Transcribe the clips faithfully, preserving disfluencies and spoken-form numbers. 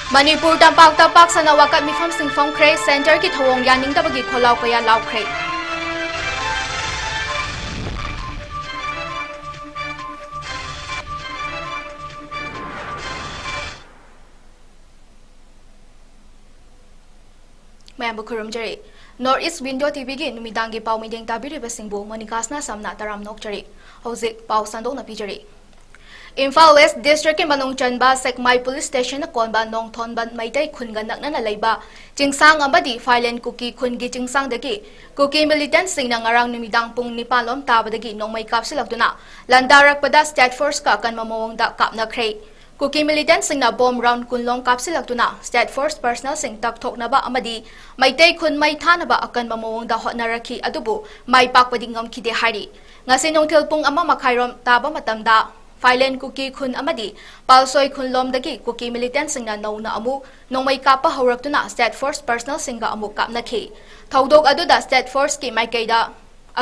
ꯃꯅꯤꯄꯨꯔ ꯇꯝꯄꯥꯛꯇ ꯄꯥꯛ ꯁꯟꯅ ꯋꯥꯀꯠ ꯃꯤꯐꯝꯁꯤꯡ ꯐꯝꯈ꯭ꯔꯦ꯫ ꯁꯦꯟꯇꯔꯒꯤ ꯊꯧꯑꯣꯡ ꯌꯥꯅꯤꯡꯗꯕꯒꯤ ꯈꯣꯜꯂꯥꯎ ꯀꯌꯥ ꯂꯥꯎꯈ꯭ꯔꯦ꯫ ꯃꯌꯥꯝꯕꯨ ꯈꯨꯔꯨꯝꯖꯔꯤ꯫ North East Window TVꯒꯤ ꯅꯨꯃꯤꯗꯥꯡꯒꯤ ꯄꯥꯎ ꯃꯤꯠꯌꯦꯡ ꯇꯥꯕꯤꯔꯤꯕꯁꯤꯡꯕꯨ ꯃꯣꯅꯤꯀꯥꯁꯅ ꯁꯝꯅ ꯇꯔꯥꯝꯅ ꯑꯣꯛꯆꯔꯤ꯫ ꯍꯧꯖꯤꯛ ꯄꯥꯎ ꯁꯟꯗꯣꯛꯅ ꯄꯤꯖꯔꯤ꯫ ꯏꯝꯐꯥꯜ West Districtꯀꯤ ꯃꯅꯨꯡ ꯆꯟꯕ ꯁꯦꯛꯃꯥꯏ Police Stationꯅ ꯀꯣꯟꯕ ꯅꯣꯡꯊꯣꯟꯕꯟ ꯃꯩꯇꯩ ꯈꯨꯟꯒ ꯅꯛꯅꯅ ꯂꯩꯕ ꯆꯤꯡꯁꯥꯡ ꯑꯃꯗꯤ ꯐꯥꯏꯂꯦꯟ ꯀꯨꯀꯤ ꯈꯨꯟꯒꯤ ꯆꯤꯡꯁꯥꯡꯗꯒꯤ ꯀꯨꯀꯤ militantꯁꯤꯡꯅ ꯉꯔꯥꯡ ꯅꯨꯃꯤꯗꯥꯡ ꯄꯨꯡ ꯅꯤꯄꯥꯟ ꯂꯣꯝ ꯇꯥꯕꯗꯒꯤ ꯅꯣꯡꯃꯩ ꯀꯥꯞꯁꯤꯜꯂꯛꯇꯨꯅ ꯂꯥꯟꯗꯥꯔꯛꯄꯗ State Forceꯀ ꯑꯀꯟꯕ ꯃꯑꯣꯡꯗ ꯀꯥꯞꯅꯈ꯭ꯔꯦ꯫ ꯀꯨꯀꯤ militantꯁꯤꯡꯅ bomb round ꯀꯨꯟ ꯂꯣꯝ ꯀꯥꯞꯁꯤꯜꯂꯛꯇꯨꯅ State Force personnelꯁꯤꯡ ꯇꯛꯊꯣꯛꯅꯕ ꯑꯃꯗꯤ ꯃꯩꯇꯩ ꯈꯨꯟ ꯃꯩ ꯊꯥꯅꯕ ꯑꯀꯟꯕ ꯃꯑꯣꯡꯗ ꯍꯣꯠꯅꯔꯛꯈꯤ, ꯑꯗꯨꯕꯨ ꯃꯥꯏ ꯄꯥꯛꯄꯗꯤ ꯉꯝꯈꯤꯗꯦ ꯍꯥꯏꯔꯤ꯫ ꯉꯁꯤ ꯅꯨꯡꯊꯤꯜ ꯄꯨꯡ ꯑꯃ ꯃꯈꯥꯏꯔꯣꯝ ꯇꯥꯕ ꯃꯇꯝꯗ ꯐꯥꯏꯂꯦꯟ ꯀꯨꯀꯤ ꯈꯨꯟ ꯑꯃꯗꯤ ꯄꯥꯜꯁꯣꯏ ꯈꯨꯟꯂꯣꯝꯗꯒꯤ ꯀꯨꯀꯤ militantꯁꯤꯡꯅ ꯅꯧꯅ ꯑꯃꯨꯛ ꯅꯣꯡꯃꯩ ꯀꯥꯞꯄ ꯍꯧꯔꯛꯇꯨꯅ State Force personnelꯁꯤꯡꯒ ꯑꯃꯨꯛ ꯀꯥꯞꯅꯈꯤ꯫ ꯊꯧꯗꯣꯛ ꯑꯗꯨꯗ State Forceꯀꯤ ꯃꯥꯏꯀꯩꯗ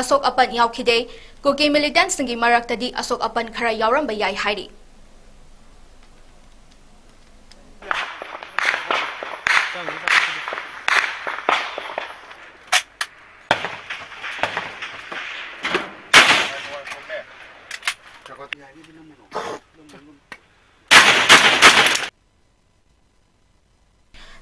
ꯑꯁꯣꯛ ꯑꯄꯟ ꯌꯥꯎꯈꯤꯗꯦ꯫ ꯀꯨꯀꯤ militantꯁꯤꯡꯒꯤ ꯃꯔꯛꯇꯗꯤ ꯑꯁꯣꯛ ꯑꯄꯟ ꯈꯔ ꯌꯥꯎꯔꯝꯕ ꯌꯥꯏ ꯍꯥꯏꯔꯤ꯫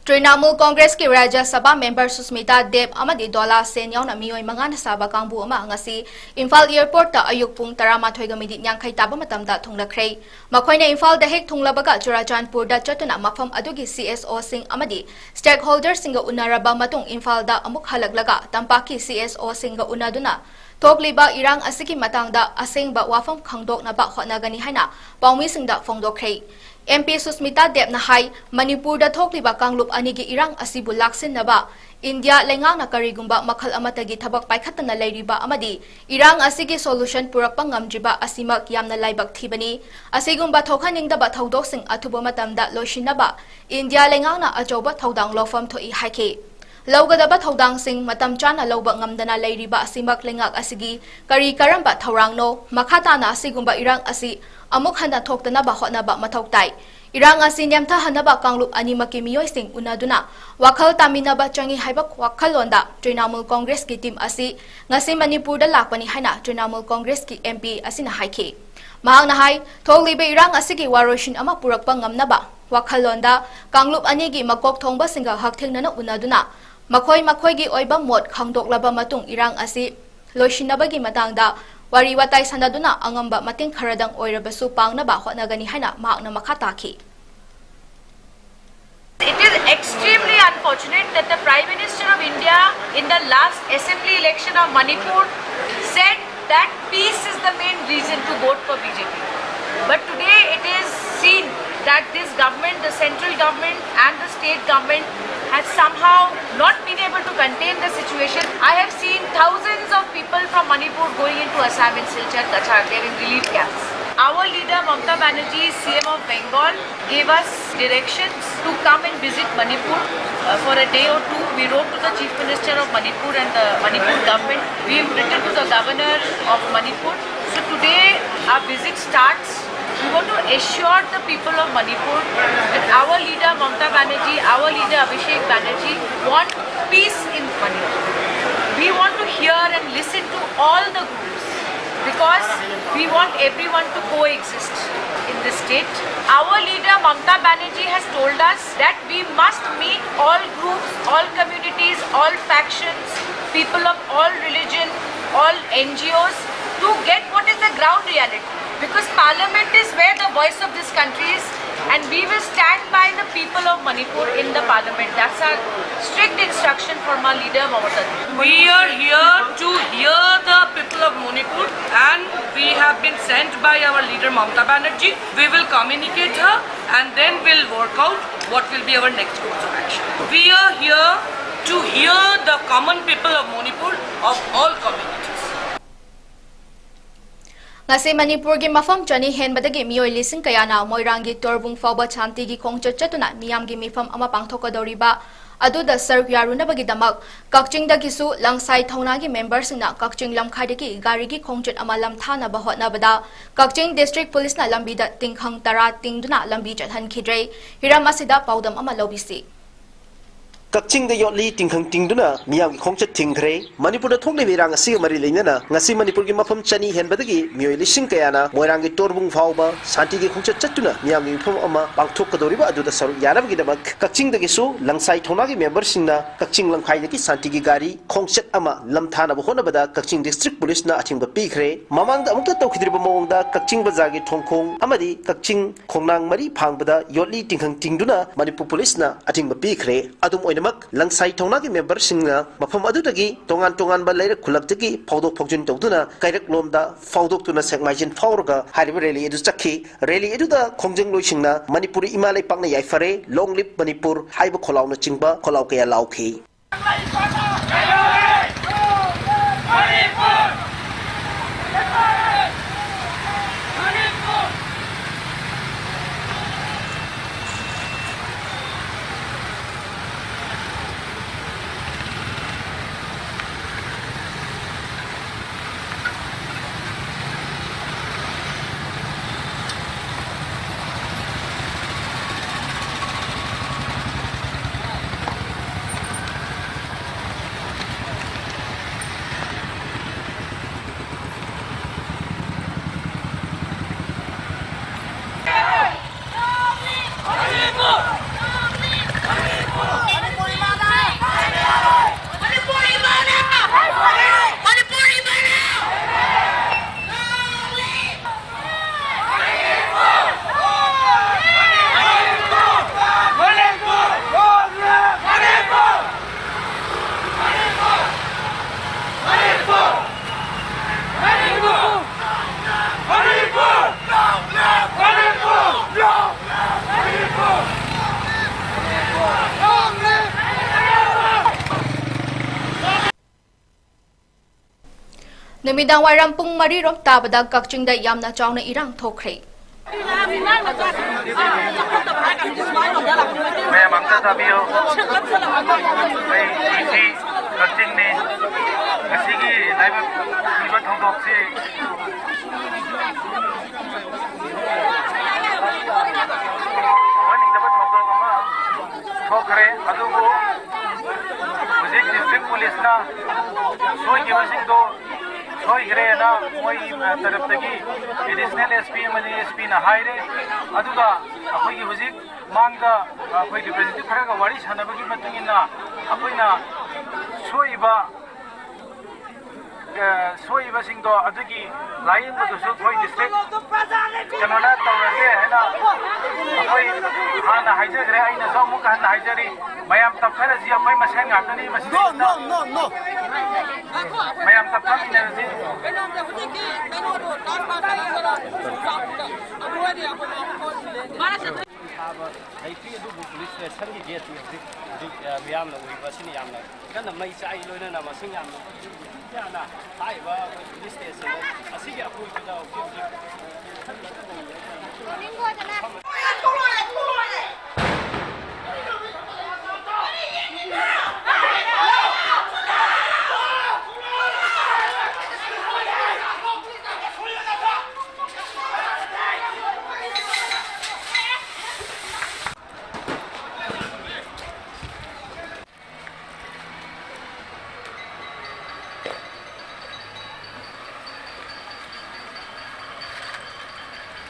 Trinamool Congressꯀꯤ Rajya Sabha member Susmita Deb ꯑꯃꯗꯤ Dola Sen ꯌꯥꯎꯅ ꯃꯤꯑꯣꯏ ꯃꯉꯥꯅ ꯁꯥꯕ ꯀꯥꯡꯕꯨ ꯑꯃ ꯉꯁꯤ ꯏꯝꯐꯥꯜ airportꯇ ꯑꯌꯨꯛ ꯄꯨꯡ ꯇꯔꯥꯃꯥꯊꯣꯏꯒ minute ꯌꯥꯡꯈꯩ ꯇꯥꯕ ꯃꯇꯝꯗ ꯊꯨꯡꯂꯈ꯭ꯔꯦ꯫ ꯃꯈꯣꯏꯅ ꯏꯝꯐꯥꯜꯗ ꯍꯦꯛ ꯊꯨꯡꯂꯕꯒ ꯆꯨꯔꯥꯆꯥꯟꯄꯨꯔꯗ ꯆꯠꯇꯨꯅ ꯃꯐꯝ ꯑꯗꯨꯒꯤ CSOꯁꯤꯡ ꯑꯃꯗꯤ stakeholderꯁꯤꯡꯒ ꯎꯅꯔꯕ ꯃꯇꯨꯡ ꯏꯝꯐꯥꯜꯗ ꯑꯃꯨꯛ ꯍꯜꯂꯛꯂꯒ ꯇꯝꯄꯥꯛꯀꯤ CSOꯁꯤꯡꯒ ꯎꯅꯗꯨꯅ ꯊꯣꯛꯂꯤꯕ ꯏꯔꯥꯡ ꯑꯁꯤꯒꯤ ꯃꯇꯥꯡꯗ ꯑꯁꯦꯡꯕ ꯋꯥꯐꯝ ꯈꯪꯗꯣꯛꯅꯕ ꯍꯣꯠꯅꯒꯅꯤ ꯍꯥꯏꯅ ꯄꯥꯎꯃꯤꯁꯤꯡꯗ ꯐꯣꯡꯗꯣꯛꯈ꯭ꯔꯦ꯫ MP ꯁꯨꯁꯃꯤꯇꯥ ꯗꯦꯕꯅ ꯍꯥꯏ, ꯃꯅꯤꯄꯨꯔꯗ ꯊꯣꯛꯂꯤꯕ ꯀꯥꯡꯂꯨꯞ ꯑꯅꯤꯒꯤ ꯏꯔꯥꯡ ꯑꯁꯤꯕꯨ ꯂꯥꯛꯁꯤꯟꯅꯕ ꯏꯟꯗꯤꯌꯥ ꯂꯩꯉꯥꯛꯅ ꯀꯔꯤꯒꯨꯝꯕ ꯃꯈꯜ ꯑꯃꯠꯇꯒꯤ ꯊꯕꯛ ꯄꯥꯏꯈꯠꯇꯅ ꯂꯩꯔꯤꯕ ꯑꯃꯗꯤ ꯏꯔꯥꯡ ꯑꯁꯤꯒꯤ solution ꯄꯨꯔꯛꯄ ꯉꯝꯗ꯭ꯔꯤꯕ ꯑꯁꯤꯃꯛ ꯌꯥꯝꯅ ꯂꯥꯏꯕꯛ ꯊꯤꯕꯅꯤ꯫ ꯑꯁꯤꯒꯨꯝꯕ ꯊꯣꯛꯍꯟꯅꯤꯡꯗꯕ ꯊꯧꯗꯣꯛꯁꯤꯡ ꯑꯊꯨꯕ ꯃꯇꯝꯗ ꯂꯣꯏꯁꯤꯟꯅꯕ ꯏꯟꯗꯤꯌꯥ ꯂꯩꯉꯥꯛꯅ ꯑꯆꯧꯕ ꯊꯧꯗꯥꯡ ꯂꯧꯐꯝ ꯊꯣꯛꯏ ꯍꯥꯏꯈꯤ꯫ ꯂꯧꯒꯗꯕ ꯊꯧꯗꯥꯡꯁꯤꯡ ꯃꯇꯝ ꯆꯥꯅ ꯂꯧꯕ ꯉꯝꯗꯅ ꯂꯩꯔꯤꯕ ꯑꯁꯤꯃꯛ ꯂꯩꯉꯥꯛ ꯑꯁꯤꯒꯤ ꯀꯔꯤ ꯀꯔꯝꯕ ꯊꯧꯔꯥꯡꯅꯣ? ꯃꯈꯥ ꯇꯥꯅ ꯑꯁꯤꯒꯨꯝꯕ ꯏꯔꯥꯡ ꯑꯁꯤ ꯑꯃꯨꯛ ꯍꯟꯅ ꯊꯣꯛꯇꯅꯕ ꯍꯣꯠꯅꯕ ꯃꯊꯧ ꯇꯥꯏ꯫ ꯏꯔꯥꯡ ꯑꯁꯤ ꯅꯦꯝꯊꯍꯟꯅꯕ ꯀꯥꯡꯂꯨꯞ ꯑꯅꯤꯃꯛꯀꯤ ꯃꯤꯑꯣꯏꯁꯤꯡ ꯎꯅꯗꯨꯅ ꯋꯥꯈꯜ ꯇꯥꯃꯤꯟꯅꯕ ꯆꯪꯏ ꯍꯥꯏꯕ ꯋꯥꯈꯜꯂꯣꯟꯗ ꯇ꯭ꯔꯤꯅꯥꯃꯨꯜ ꯀꯣꯡꯒ꯭ꯔꯦꯁꯀꯤ ꯇꯤꯝ ꯑꯁꯤ ꯉꯁꯤ ꯃꯅꯤꯄꯨꯔꯗ ꯂꯥꯛꯄꯅꯤ ꯍꯥꯏꯅ ꯇ꯭ꯔꯤꯅꯥꯃꯨꯜ ꯀꯣꯡꯒ꯭ꯔꯦꯁꯀꯤ ꯑꯦꯝ ꯄꯤ ꯑꯁꯤꯅ ꯍꯥꯏꯈꯤ꯫ ꯃꯍꯥꯛꯅ ꯍꯥꯏ, ꯊꯣꯛꯂꯤꯕ ꯏꯔꯥꯡ ꯑꯁꯤꯒꯤ ꯋꯥꯔꯣꯏꯁꯤꯟ ꯑꯃ ꯄꯨꯔꯛꯄ ꯉꯝꯅꯕ ꯋꯥꯈꯜꯂꯣꯟꯗ ꯀꯥꯡꯂꯨꯞ ꯑꯅꯤꯒꯤ ꯃꯀꯣꯛ ꯊꯣꯡꯕꯁꯤꯡꯒ ꯍꯛꯊꯦꯡꯅꯅ ꯎꯅꯗꯨꯅ ꯃꯈꯣꯏ ꯃꯈꯣꯏꯒꯤ ꯑꯣꯏꯕ ꯃꯣꯠ ꯈꯪꯗꯣꯛꯂꯕ ꯃꯇꯨꯡ ꯏꯔꯥꯡ ꯑꯁꯤ ꯂꯣꯏꯁꯤꯟꯅꯕꯒꯤ ꯃꯇꯥꯡꯗ ꯋꯥꯔꯤ ꯋꯥꯇꯥꯏ ꯁꯥꯟꯅꯗꯨꯅ ꯑꯉꯝꯕ ꯃꯇꯦꯡ ꯈꯔꯗꯪ ꯑꯣꯏꯔꯕꯁꯨ ꯄꯥꯡꯅꯕ ꯍꯣꯠꯅꯒꯅꯤ ꯍꯥꯏꯅ ꯃꯍꯥꯛꯅ ꯃꯈꯥ ꯇꯥꯈꯤ꯫ It is extremely unfortunate that the Prime Minister of India in the last assembly election of Manipur said that peace is the main reason to vote for B J P. But today it is seen that this government, the central government and the state government has somehow not been able to contain the situation. I have seen thousands of people from Manipur going into Assam in Silchar, Cachar. They are in relief camps. Our leader Mamata Banerjee, C M of Bengal, gave us directions to come and visit Manipur uh, for a day or two. We wrote to the Chief Minister of Manipur and the Manipur government. We've written to the governor of Manipur. So today our visit starts. We want to assure the people of Manipur that our leader Mamata Banerjee, our leader Abhishek Banerjee want peace in Manipur. We want to hear and listen to all the groups because we want everyone to coexist in this state. Our leader Mamata Banerjee has told us that we must meet all groups, all communities, all factions, people of all religion, all N G Os to get what is the ground reality. Because Parliament is where the voice of this country is, and we will stand by the people of Manipur in the Parliament. That's our strict instruction from our leader Mamata. We are here to hear the people of Manipur, and we have been sent by our leader Mamata Banerjee. We will communicate her, and then we'll work out what will be our next course of action. We are here to hear the common people of Manipur, of all communities. ꯉꯁꯤ ꯃꯅꯤꯄꯨꯔꯒꯤ ꯃꯐꯝ ꯆꯅꯤ ꯍꯦꯟꯕꯗꯒꯤ ꯃꯤꯑꯣꯏ ꯂꯤꯁꯤꯡ ꯀꯌꯥꯅ ꯃꯣꯏꯔꯥꯡꯒꯤ ꯇꯣꯔꯕꯨꯡ ꯐꯥꯎꯕ ꯁꯥꯟꯇꯤꯒꯤ ꯈꯣꯡꯆꯠ ꯆꯠꯇꯨꯅ ꯃꯤꯌꯥꯝꯒꯤ ꯃꯤꯐꯝ ꯑꯃ ꯄꯥꯡꯊꯣꯛꯀꯗꯧꯔꯤꯕ ꯑꯗꯨꯗ ꯁꯔꯨꯛ ꯌꯥꯔꯨꯅꯕꯒꯤꯗꯃꯛ ꯀꯛꯆꯤꯡꯗꯒꯤꯁꯨ ꯂꯪꯁꯥꯏ ꯊꯧꯅꯥꯒꯤ ꯃꯦꯝꯕꯔꯁꯤꯡꯅ ꯀꯛꯆꯤꯡ ꯂꯝꯈꯥꯏꯗꯒꯤ ꯒꯥꯔꯤꯒꯤ ꯈꯣꯡꯆꯠ ꯑꯃ ꯂꯝꯊꯥꯅꯕ ꯍꯣꯠꯅꯕꯗ ꯀꯛꯆꯤꯡ ꯗꯤꯁꯇ꯭ꯔꯤꯛ ꯄꯨꯂꯤꯁꯅ ꯂꯝꯕꯤꯗ ꯇꯤꯡꯈꯪ ꯇꯔꯥ ꯇꯤꯡꯗꯨꯅ ꯂꯝꯕꯤ ꯆꯠꯍꯟꯈꯤꯗ꯭ꯔꯦ꯫ ꯍꯤꯔꯝ ꯑꯁꯤꯗ ꯄꯥꯎꯗꯝ ꯑꯃ ꯂꯧꯕꯤꯁꯤ꯫ ꯀꯛꯆꯤꯡꯗ ꯌꯣꯠꯂꯤ ꯇꯤꯡꯈꯪ ꯇꯤꯡꯗꯨꯅ ꯃꯤꯌꯥꯝꯒꯤ ꯈꯣꯡꯆꯠ ꯊꯤꯡꯈ꯭ꯔꯦ꯫ ꯃꯅꯤꯄꯨꯔꯗ ꯊꯣꯛꯂꯤꯕ ꯏꯔꯥꯡ ꯑꯁꯤꯒ ꯃꯔꯤ ꯂꯩꯅꯅ ꯉꯁꯤ ꯃꯅꯤꯄꯨꯔꯒꯤ ꯃꯐꯝ ꯆꯅꯤ ꯍꯦꯟꯕꯗꯒꯤ ꯃꯤꯑꯣꯏ ꯂꯤꯁꯤꯡ ꯀꯌꯥꯅ ꯃꯣꯏꯔꯥꯡꯒꯤ ꯇꯣꯔꯕꯨꯡ ꯐꯥꯎꯕ ꯁꯥꯟꯇꯤꯒꯤ ꯈꯣꯡꯆꯠ ꯆꯠꯇꯨꯅ ꯃꯤꯌꯥꯝꯒꯤ ꯃꯤꯐꯝ ꯑꯃ ꯄꯥꯡꯊꯣꯛꯀꯗꯧꯔꯤꯕ ꯑꯗꯨꯗ ꯁꯔꯨꯛ ꯌꯥꯅꯕꯒꯤꯗꯃꯛ ꯀꯛꯆꯤꯡꯗꯒꯤꯁꯨ ꯂꯪꯁꯥꯏ ꯊꯧꯅꯥꯒꯤ ꯃꯦꯝꯕꯔꯁꯤꯡꯅ ꯀꯛꯆꯤꯡ ꯂꯝꯈꯥꯏꯗꯒꯤ ꯁꯥꯟꯇꯤꯒꯤ ꯒꯥꯔꯤ ꯈꯣꯡꯆꯠ ꯑꯃ ꯂꯝꯊꯥꯅꯕ ꯍꯣꯠꯅꯕꯗ ꯀꯛꯆꯤꯡ ꯗꯤꯁꯇ꯭ꯔꯤꯛ ꯄꯨꯂꯤꯁꯅ ꯑꯊꯤꯡꯕ ꯄꯤꯈ꯭ꯔꯦ꯫ ꯃꯃꯥꯡꯗ ꯑꯃꯨꯛꯇ ꯇꯧꯈꯤꯗ꯭ꯔꯤꯕ ꯃꯑꯣꯡꯗ ꯀꯛꯆꯤꯡ ꯕꯖꯥꯔꯒꯤ ꯊꯣꯡꯈꯣꯡ ꯑꯃꯗꯤ ꯀꯛꯆꯤꯡ ꯈꯣꯡꯅꯥꯡ ꯃꯔꯤ ꯐꯥꯡꯕꯗ ꯌꯣꯠꯂꯤ ꯇꯤꯡꯈꯪ ꯇꯤꯡꯗꯨꯅ ꯃꯅꯤꯄꯨꯔ ꯄꯨꯂꯤꯁꯅ ꯑꯊꯤꯡꯕ ꯄꯤꯈ꯭ꯔꯦ꯫ ꯑꯗꯨꯝ ꯑꯣꯏꯅꯃꯛ, ꯂꯪꯁꯥꯏ ꯊꯧꯅꯥꯒꯤ ꯃꯦꯝꯕꯔꯁꯤꯡꯅ ꯃꯐꯝ ꯑꯗꯨꯗꯒꯤ ꯇꯣꯉꯥꯟ ꯇꯣꯉꯥꯟꯕ ꯂꯩꯔꯛ ꯈꯨꯜꯂꯛꯇꯒꯤ ꯐꯥꯎꯗꯣꯛ ꯐꯥꯎꯖꯤꯟ ꯇꯧꯗꯨꯅ ꯀꯩꯔꯛꯂꯣꯝꯗ ꯐꯥꯎꯗꯣꯛꯇꯨꯅ ꯁꯦꯛꯃꯥꯏꯖꯤꯟ ꯐꯥꯎꯔꯒ ꯍꯥꯏꯔꯤꯕ ꯔꯦꯂꯤ ꯑꯗꯨ ꯆꯠꯈꯤ꯫ ꯔꯦꯂꯤ ꯑꯗꯨꯗ ꯈꯣꯡꯖꯪꯂꯣꯏꯁꯤꯡꯅ "ꯃꯅꯤꯄꯨꯔꯤ ꯏꯃꯥ ꯂꯩꯄꯥꯛꯅ ꯌꯥꯏꯐꯔꯦ", "Long live ꯃꯅꯤꯄꯨꯔ" ꯍꯥꯏꯕ ꯈꯣꯜꯂꯥꯎꯅꯆꯤꯡꯕ ꯈꯣꯜꯂꯥꯎ ꯀꯌꯥ ꯂꯥꯎꯈꯤ꯫ ꯅꯨꯃꯤꯗꯥꯡ ꯋꯥꯏꯔꯝ ꯄꯨꯡ ꯃꯔꯤ ꯔꯣꯝ ꯇꯥꯕꯗ ꯀꯛꯆꯤꯡꯗ ꯌꯥꯝꯅ ꯆꯥꯎꯅ ꯏꯔꯥꯡ ꯊꯣꯛꯈ꯭ꯔꯦ꯫ ꯃꯌꯥꯝ ꯑꯝꯇ ꯇꯥꯕꯤꯌꯨ꯫ ꯁꯣꯏꯈꯤꯕꯁꯤꯡꯗꯣ ꯁꯣꯏꯈ꯭ꯔꯦꯅ ꯃꯣꯏꯒꯤ ꯇꯔꯞꯇꯒꯤ ꯑꯦꯗꯤꯁꯅꯦꯜ ꯑꯦꯁ ꯄꯤ ꯑꯃꯗꯤ ꯑꯦꯁ ꯄꯤꯅ ꯍꯥꯏꯔꯦ꯫ ꯑꯗꯨꯒ ꯑꯩꯈꯣꯏꯒꯤ ꯍꯧꯖꯤꯛ ꯃꯥꯡꯗ ꯑꯩꯈꯣꯏ ꯔꯤꯄ꯭ꯔꯦꯖꯦꯟꯇꯦꯇꯤꯚ ꯈꯔꯒ ꯋꯥꯔꯤ ꯁꯥꯟꯅꯕꯒꯤ ꯃꯇꯨꯡ ꯏꯟꯅ ꯑꯩꯈꯣꯏꯅ ꯁꯣꯏꯕ ꯑ, ꯁꯣꯏꯕꯁꯤꯡꯗꯣ ꯑꯗꯨꯒꯤ ꯂꯥꯏꯌꯦꯡꯕꯗꯨꯁꯨ ꯑꯩꯈꯣꯏ ꯗꯤꯁꯇ꯭ꯔꯤꯛ ꯀꯩꯅꯣꯅ ꯇꯧꯔꯒꯦ ꯍꯥꯏꯅ ꯑꯩꯈꯣꯏ ꯍꯥꯟꯅ ꯍꯥꯏꯖꯈ꯭ꯔꯦ꯫ ꯑꯩꯅꯁꯨ ꯑꯃꯨꯛ ꯍꯟꯅ ꯍꯥꯏꯖꯔꯤ, ꯃꯌꯥꯝ ꯇꯞꯊꯔꯁꯤ, ꯑꯩꯈꯣꯏ ꯃꯁꯦꯟ ꯉꯥꯛꯇꯅꯤ꯫ ꯃꯁꯤꯗꯩꯁꯤꯗ ꯃꯌꯥꯝ ꯇꯞꯊꯃꯤꯟꯅꯔꯁꯤ꯫ ꯂꯩꯇ꯭ꯔꯤ, ꯑꯗꯨꯕꯨ ꯄꯨꯂꯤꯁ ꯁ꯭ꯇꯦꯁꯟꯒꯤ ꯒꯦꯠꯇꯤ ꯍꯧꯖꯤꯛ, ꯍꯧꯖꯤꯛ, ꯑ, ꯃꯤꯌꯥꯝꯅ ꯎꯔꯤꯕ ꯑꯁꯤꯅ ꯌꯥꯝꯅ ꯀꯟꯅ ꯃꯩ ꯆꯥꯛꯏ, ꯂꯣꯏꯅꯅ ꯃꯁꯤꯡ ꯌꯥꯝꯅ ꯍꯥꯏꯔꯤꯕ ꯑꯩꯈꯣꯏ ꯄꯨꯂꯤꯁ ꯁ꯭ꯇꯦꯁꯟ ꯑꯁꯤꯒꯤ ꯑꯀꯣꯏꯕꯗ ꯍꯧꯖꯤꯛ ꯍꯧꯖꯤꯛ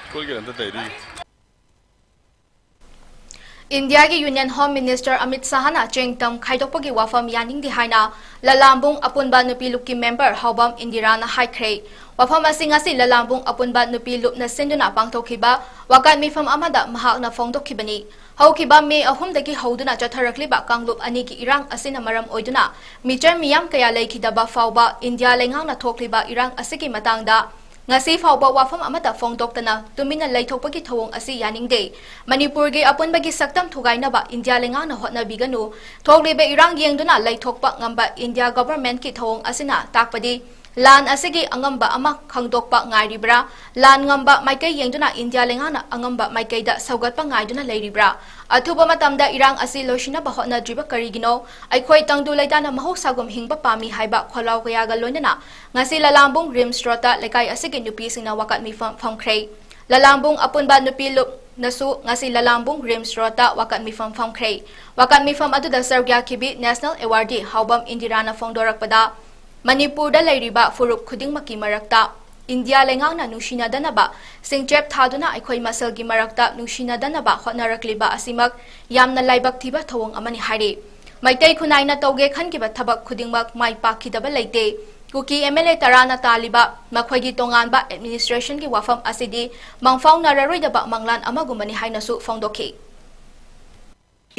ꯁ꯭ꯀꯨꯜꯒꯤ ꯑꯝꯇ ꯇꯩꯔꯤ꯫ ꯏꯟꯗꯤꯌꯥꯒꯤ ꯌꯨꯅꯤꯌꯟ ꯍꯣꯝ ꯃꯤꯅꯤꯁꯇꯔ ꯑꯃꯤꯠ ꯁꯥꯍꯅ ꯆꯦꯡ ꯇꯝ ꯈꯥꯏꯗꯣꯛꯄꯒꯤ ꯋꯥꯐꯝ ꯌꯥꯅꯤꯡꯗꯦ ꯍꯥꯏꯅ ꯂꯂꯥꯝꯕꯨꯡ ꯑꯄꯨꯟꯕ ꯅꯨꯄꯤ ꯂꯨꯞꯀꯤ ꯃꯦꯝꯕꯔ ꯍꯥꯎꯕꯝ ꯏꯟꯗꯤꯔꯥꯅ ꯍꯥꯏꯈ꯭ꯔꯦ꯫ ꯋꯥꯐꯝ ꯑꯁꯤ ꯉꯁꯤ ꯂꯂꯥꯝꯕꯨꯡ ꯑꯄꯨꯟꯕ ꯅꯨꯄꯤ ꯂꯨꯞꯅ ꯁꯤꯟꯗꯨꯅ ꯄꯥꯡꯊꯣꯛꯈꯤꯕ ꯋꯥꯀꯠ ꯃꯤꯐꯝ ꯑꯃꯗ ꯃꯍꯥꯛꯅ ꯐꯣꯡꯗꯣꯛꯈꯤꯕꯅꯤ꯫ ꯍꯧꯈꯤꯕ ꯃꯦ ꯑꯍꯨꯝꯗꯒꯤ ꯍꯧꯗꯨꯅ ꯆꯠꯊꯔꯛꯂꯤꯕ ꯀꯥꯡꯂꯨꯞ ꯑꯅꯤꯒꯤ ꯏꯔꯥꯡ ꯑꯁꯤꯅ ꯃꯔꯝ ꯑꯣꯏꯗꯨꯅ ꯃꯤꯆꯝ ꯃꯤꯌꯥꯝ ꯀꯌꯥ ꯂꯩꯈꯤꯗꯕ ꯐꯥꯎꯕ ꯏꯟꯗꯤꯌꯥ ꯂꯩꯉꯥꯛꯅ ꯊꯣꯛꯂꯤꯕ ꯏꯔꯥꯡ ꯑꯁꯤꯒꯤ ꯃꯇꯥꯡꯗ ꯉꯁꯤ ꯐꯥꯎꯕ ꯋꯥꯐꯝ ꯑꯃꯠꯇ ꯐꯣꯡꯗꯣꯛꯇꯅ ꯇꯨꯃꯤꯟꯅ ꯂꯩꯊꯣꯛꯄꯒꯤ ꯊꯧꯑꯣꯡ ꯑꯁꯤ ꯌꯥꯅꯤꯡꯗꯦ꯫ ꯃꯅꯤꯄꯨꯔꯒꯤ ꯑꯄꯨꯟꯕꯒꯤ ꯁꯛꯇꯝ ꯊꯨꯒꯥꯏꯅꯕ ꯏꯟꯗꯤꯌꯥ ꯂꯩꯉꯥꯛꯅ ꯍꯣꯠꯅꯕꯤꯒꯅꯨ꯫ ꯊꯣꯛꯂꯤꯕ ꯏꯔꯥꯡ ꯌꯦꯡꯗꯨꯅ ꯂꯩꯊꯣꯛꯄ ꯉꯝꯕ ꯏꯟꯗꯤꯌꯥ ꯒꯣꯚꯔꯟꯃꯦꯟꯠꯀꯤ ꯊꯧꯑꯣꯡ ꯑꯁꯤꯅ ꯇꯥꯛꯄꯗꯤ ꯂꯥꯟ ꯑꯁꯤꯒꯤ ꯑꯉꯝꯕ ꯑꯃ ꯈꯪꯗꯣꯛꯄ ꯉꯥꯏꯔꯤꯕ꯭ꯔꯥ? ꯂꯥꯟ ꯉꯝꯕ ꯃꯥꯏꯀꯩ ꯌꯦꯡꯗꯨꯅ ꯏꯟꯗꯤꯌꯥ ꯂꯩꯉꯥꯛꯅ ꯑꯉꯝꯕ ꯃꯥꯏꯀꯩꯗ ꯁꯧꯒꯠꯄ ꯉꯥꯏꯗꯨꯅ ꯂꯩꯔꯤꯕ꯭ꯔꯥ? ꯑꯊꯨꯕ ꯃꯇꯝꯗ ꯏꯔꯥꯡ ꯑꯁꯤ ꯂꯣꯏꯁꯤꯟꯅꯕ ꯍꯣꯠꯅꯗ꯭ꯔꯤꯕ ꯀꯔꯤꯒꯤꯅꯣ? ꯑꯩꯈꯣꯏ ꯇꯪꯗꯨ ꯂꯩꯇꯥꯅ ꯃꯍꯧꯁꯥꯒꯨꯝ ꯍꯤꯡꯕ ꯄꯥꯝꯃꯤ ꯍꯥꯏꯕ ꯈꯣꯜꯂꯥꯎ ꯀꯌꯥꯒ ꯂꯣꯏꯅꯅ ꯉꯁꯤ ꯂꯂꯥꯝꯕꯨꯡ ꯔꯤꯝꯁ ꯔꯣꯗꯇ ꯂꯩꯀꯥꯏ ꯑꯁꯤꯒꯤ ꯅꯨꯄꯤꯁꯤꯡꯅ ꯋꯥꯀꯠ ꯃꯤꯐꯝ ꯐꯝꯈ꯭ꯔꯦ꯫ ꯂꯂꯥꯝꯕꯨꯡ ꯑꯄꯨꯟꯕ ꯅꯨꯄꯤ ꯂꯨꯞ ꯅꯁꯨ ꯉꯁꯤ ꯂꯂꯥꯝꯕꯨꯡ ꯔꯤꯝꯁ ꯔꯣꯗꯇ ꯋꯥꯀꯠ ꯃꯤꯐꯝ ꯐꯝꯈ꯭ꯔꯦ꯫ ꯋꯥꯀꯠ ꯃꯤꯐꯝ ꯑꯗꯨꯗ ꯁꯔꯨꯛ ꯌꯥꯈꯤꯕꯤ ꯅꯦꯁꯅꯦꯜ ꯑꯦꯋꯥꯔꯗꯤ ꯍꯥꯎꯕꯝ ꯏꯟꯗꯤꯔꯥꯅ ꯐꯣꯡꯗꯣꯔꯛꯄꯗ, ꯃꯅꯤꯄꯨꯔꯗ ꯂꯩꯔꯤꯕ ꯐꯨꯔꯨꯞ ꯈꯨꯗꯤꯡꯃꯛꯀꯤ ꯃꯔꯛꯇ ꯏꯟꯗꯤꯌꯥ ꯂꯩꯉꯥꯛꯅ ꯅꯨꯡꯁꯤꯅꯗꯅꯕ ꯁꯤꯡꯆꯦꯞ ꯊꯥꯗꯨꯅ ꯑꯩꯈꯣꯏ ꯃꯁꯦꯜꯒꯤ ꯃꯔꯛꯇ ꯅꯨꯡꯁꯤꯅꯗꯅꯕ ꯍꯣꯠꯅꯔꯛꯂꯤꯕ ꯑꯁꯤꯃꯛ ꯌꯥꯝꯅ ꯂꯥꯏꯕꯛ ꯊꯤꯕ ꯊꯧꯑꯣꯡ ꯑꯃꯅꯤ ꯍꯥꯏꯔꯤ꯫ ꯃꯩꯇꯩ ꯈꯨꯟꯅꯥꯏꯅ ꯇꯧꯒꯦ ꯈꯟꯈꯤꯕ ꯊꯕꯛ ꯈꯨꯗꯤꯡꯃꯛ ꯃꯥꯏ ꯄꯥꯛꯈꯤꯗꯕ ꯂꯩꯇꯦ꯫ ꯀꯨꯀꯤ ꯑꯦꯝ ꯑꯦꯜ ꯑꯦ ꯇꯔꯥꯅ ꯇꯥꯜꯂꯤꯕ ꯃꯈꯣꯏꯒꯤ ꯇꯣꯉꯥꯟꯕ ꯑꯦꯗꯃꯤꯅꯤꯁꯇ꯭ꯔꯦꯁꯟꯒꯤ ꯋꯥꯐꯝ ꯑꯁꯤꯗꯤ ꯃꯪꯐꯥꯎꯅꯔꯔꯣꯏꯗꯕ ꯃꯪꯂꯥꯟ ꯑꯃꯒꯨꯝꯕꯅꯤ ꯍꯥꯏꯅꯁꯨ ꯐꯣꯡꯗꯣꯛꯈꯤ꯫